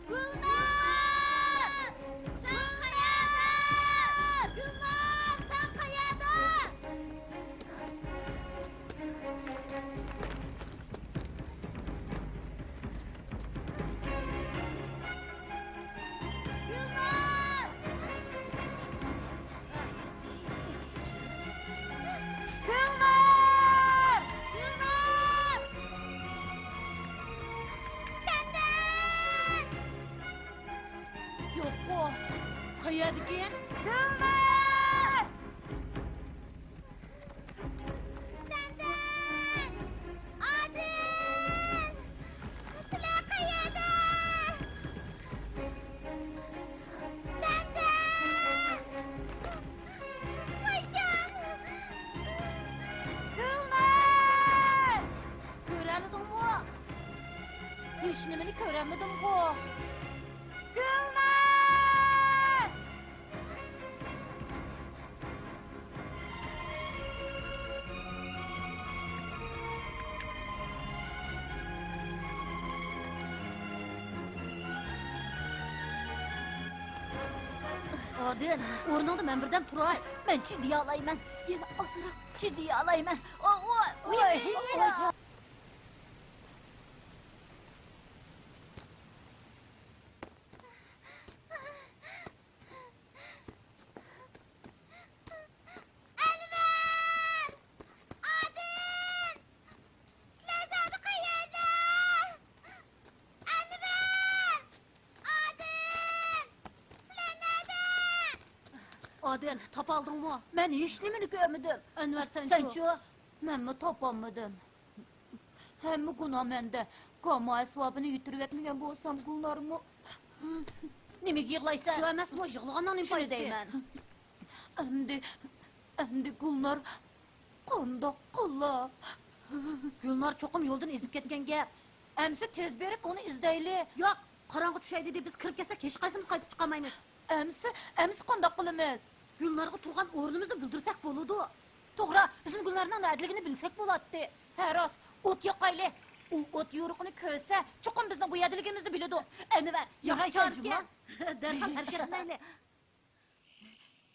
گۈلنار! سەن قەيەردە؟ گۈلنار، سەن قەيەردە؟ گۈلنار! گۈلنار! گۈلنار! سەندەن! يوققۇ. قەيەردىكىن؟ گۈلنار! سەندەن! ئادىل! سىلەر قەيەردە؟ سەندەن! ۋايجان! گۈلنار! كۆرەلمىدىڭمۇ؟ ھېچنېمىنى كۆرەلمىدىمغۇ؟ گۈلنار! ئادىل، ئورنۇڭدا مەن بىردەم تۇراي. مەن چىدىيالايمەن. يەنە ئازراق چىدىيالايمەن. ئوي، ئوي، ئوي. ئەنۋەر! ئادىل! سىلەر زادى قەيەردە؟ ئەنۋەر! ئادىل! سىلەر نەدە؟ ئادىل، تاپالدىڭمۇ؟ مەن ھېچنېمىنى كۆرمىدىم. ئەنۋەر، سەنچۇ؟ سەنچۇ؟ مەنمۇ تاپالمىدىم. ھەممە گۇناھ مەندە. كاما ئەسۋابىنى يېتىرىۋەتمىگەن بولسام، گۈلنارمۇ. نېمىگە يىغلايسەن؟ شۇ ئەمەسمۇ، يىغلىغاننىڭ نېمە پايدىسى؟ دەيمەن. ئەمدى، ئەمدى گۈلنار قانداق قىلا؟ گۈلنار چوقۇم يولدىن ئېزىپ كەتكەن گەپ. ئەمسە تېز بېرىپ ئۇنى ئىزدەيلى. ياق، قاراڭغۇ چۈشەي دېدى، بىز كىرىپ كەتسەك ھېچقايسىمىز قايتىپ چىقالمايمىز. ئەمسە، ئەمسە قانداق قىلىمىز؟ گۈلنارغا تۇرغان ئورنىمىزنى بىلدۈرسەك بولىدۇ. توغرا، بىزمۇ گۈلنارنىڭ نەدىلىكىنى بىلسەك بولاتتى. ھە، راست، ئوت ياقايلى. ئۇ ئوت يورۇقىنى كۆرسە، چوقۇم بىزنىڭ بۇ يەردىلىكىمىزنى بىلىدۇ. ئەنۋەر، ياخشى ياخشى چارە چارىكەن. دەرھال ھەرىكەتلەيلى.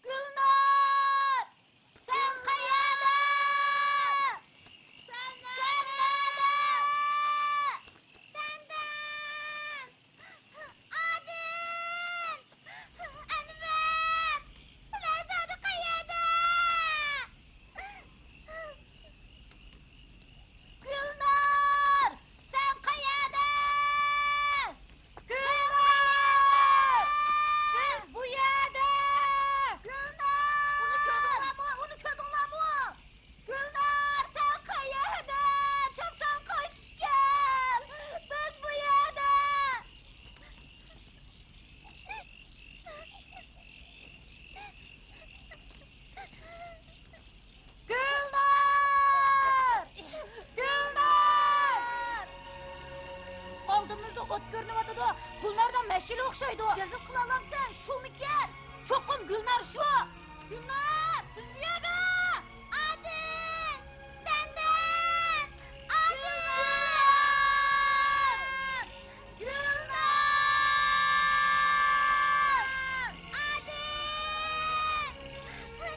گۈلنار! سەن قەيەردە؟ سەن نەدە؟ سەندەن! ئادىل! ئەنۋەر! سىلەر زادى قەيەردە؟ گۈلنار! سەن قەيەردە؟ گۈلنار! بىز بۇ يەردە! گۈلنار! ئۇنى كۆردۈڭلارمۇ؟ ئۇنى كۆردۈڭلارمۇ؟ گۈلنار، سەن قەيەردە؟ چاپسان قايتىپ كەل! بىز بۇ يەردە! گۈلنار! گۈلنار! ئالدىمىزدا ئوت كۆرۈنۈۋاتىدۇ. گۈلنارنىڭ مەشئىلى ئوخشايدۇ. جەزم قىلالامسەن، شۇمىكەن؟ چوقۇم گۈلنار شۇ. گۈلنار! بىز بۇ يەردە! ئادىل! دەندەن! ئادىل! گۈلنار! ئادىل!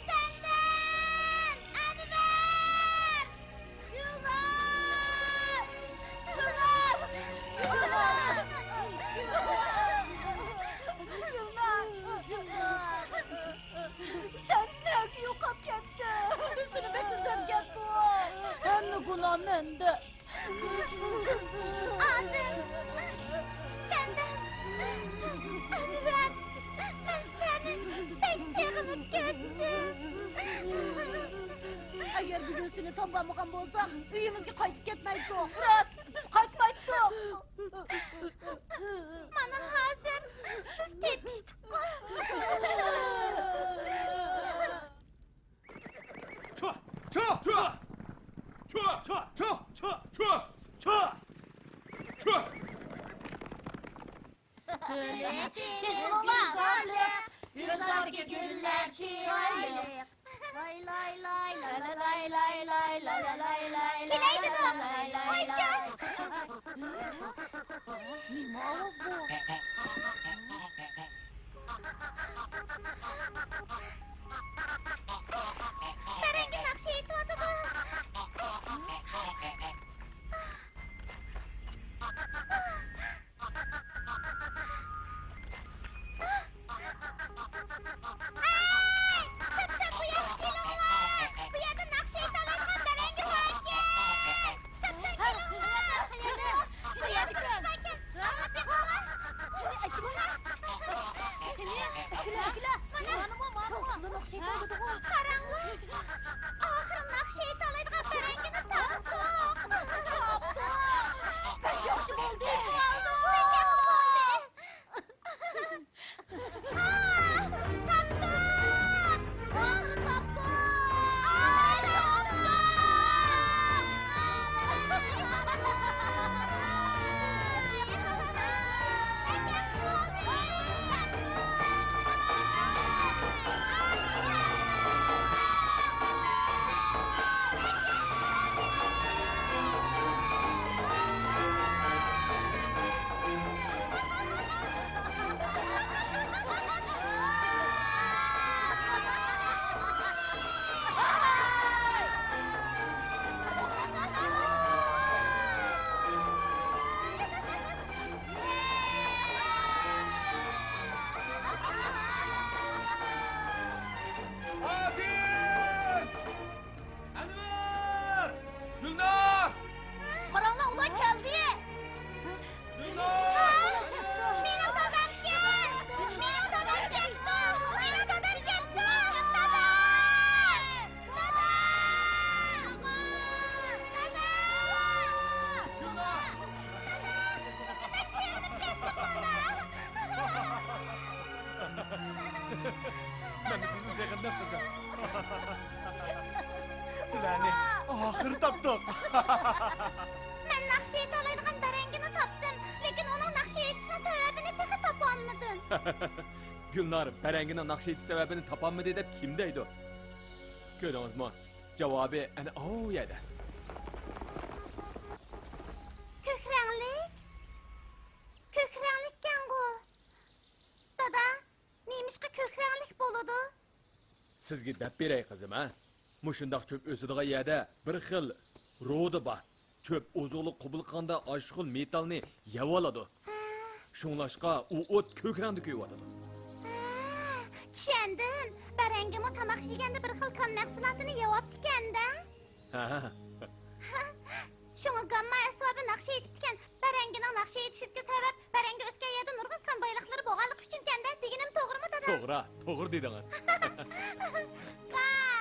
دەندەن! ئەنۋەر! گۈلنار! گۈلنار! گۈلنار! گۈلنار! گۈلنار! گۈلنار! سەن نەگە يوقاپ كەتتىڭ؟ بىز سېنى بەك ئىزدەپ كەتتۇق. ھەممە گۇناھ مەندە. ئادىل! كەندە! ئەنۋەر! مەن سىلەرنى بەك سېغىنىپ كەتتىم. ئەگەر بۈگۈن سېنى تاپالمىغان بولساق، ئۆيىمىزگە قايتىپ كەتمەيتتۇق. راست، بىز قايتمايتتۇق. مانا ھازىر بىز تېپىشتۇققۇ. چۇ! چۇ! چۇ! چۇ! چۇ! چۇ! چۇ! چۇ! چۇ! گۈللۈك دېڭىز گۈلزارلىق، گۈلزاردىكى گۈللەر چىرايلىق. لاي لاي لاي لاي لاي لاي لاي لاي لاي لاي لاي. كېلەي دېدىم. ۋايجان. نېمە ئاۋاز بۇ؟ بەرەڭگە ناخشا ئېيتىۋاتىدۇ. ھەي، چاپسان بۇ يەرگە كېلىڭلار! بۇ يەردە ناخشا ئېيتالايدىغان بەرەڭگە باركەن! چاپسان كېلىڭلار! بۇ يەردە كىم باركەن؟ ئاڭلاپ بېقىڭلار! قېنى، ئەكېلە، ئەكېلە! مانا، مانا، مانا! قاراڭلار! ئاخىرى ناخشا ئېيتالايدىغان بەرەڭگىنى تاپتۇق! تاپتۇق! بەك ياخشى بولدى! بولدى! بەك ياخشى بولدى! ئاھ، تاپتۇق! ئاخىرى تاپتۇق! ئاي، تاپتۇق! مەن سىزنى سېغىندىم، قىزىم. سىلەرنى ئاخىرى تاپتۇق. مەن ناخشا ئېيتالايدىغان بەرەڭگىنى تاپتىم، لېكىن ئۇنىڭ ناخشا ئېيتىشنىڭ سەۋەبىنى تېخى تاپالمىدىم. گۈلنار بەرەڭگىنىڭ ناخشا ئېيتىش سەۋەبىنى تاپالمىدى دەپ كىم دەيدۇ؟ كۆردىڭىزمۇ؟ جاۋابى ئەنە ئاۋۇ يەردە. كۆك رەڭلىك؟ كۆك رەڭلىككەنغۇ؟ دادا، نېمىشقا كۆك رەڭلىك بولىدۇ؟ سىزگە دەپ بېرەي، قىزىم، ھە؟ مۇشۇنداق چۆپ ئۆسىدىغان يەردە بىر خىل رۇدا بار. چۆپ ئوزۇقلۇق قوبۇل قىلغاندا ئاشۇ خىل مېتالنى يەۋالىدۇ. ھە. شۇڭلاشقا ئۇ ئوت كۆك رەڭدە كۆيۈۋاتىدۇ. ھە، چۈشەندىم. بەرەڭگىمۇ تاماق يېگەندە بىر خىل كان مەھسۇلاتىنى يەۋاپتىكەن-دە. ھە. شۇڭا گامما ئەسۋابى ناخشا ئېيتىپتىكەن. بەرەڭگىنىڭ ناخشا ئېيتىشىدىكى سەۋەب بەرەڭگى ئۆسكەن يەردە نۇرغۇن كان بايلىقلىرى بولغانلىقى ئۈچۈنكەن-دە، دېگىنىم توغرىمۇ، دادا؟ توغرا، توغرا دېدىڭىز. ۋاي،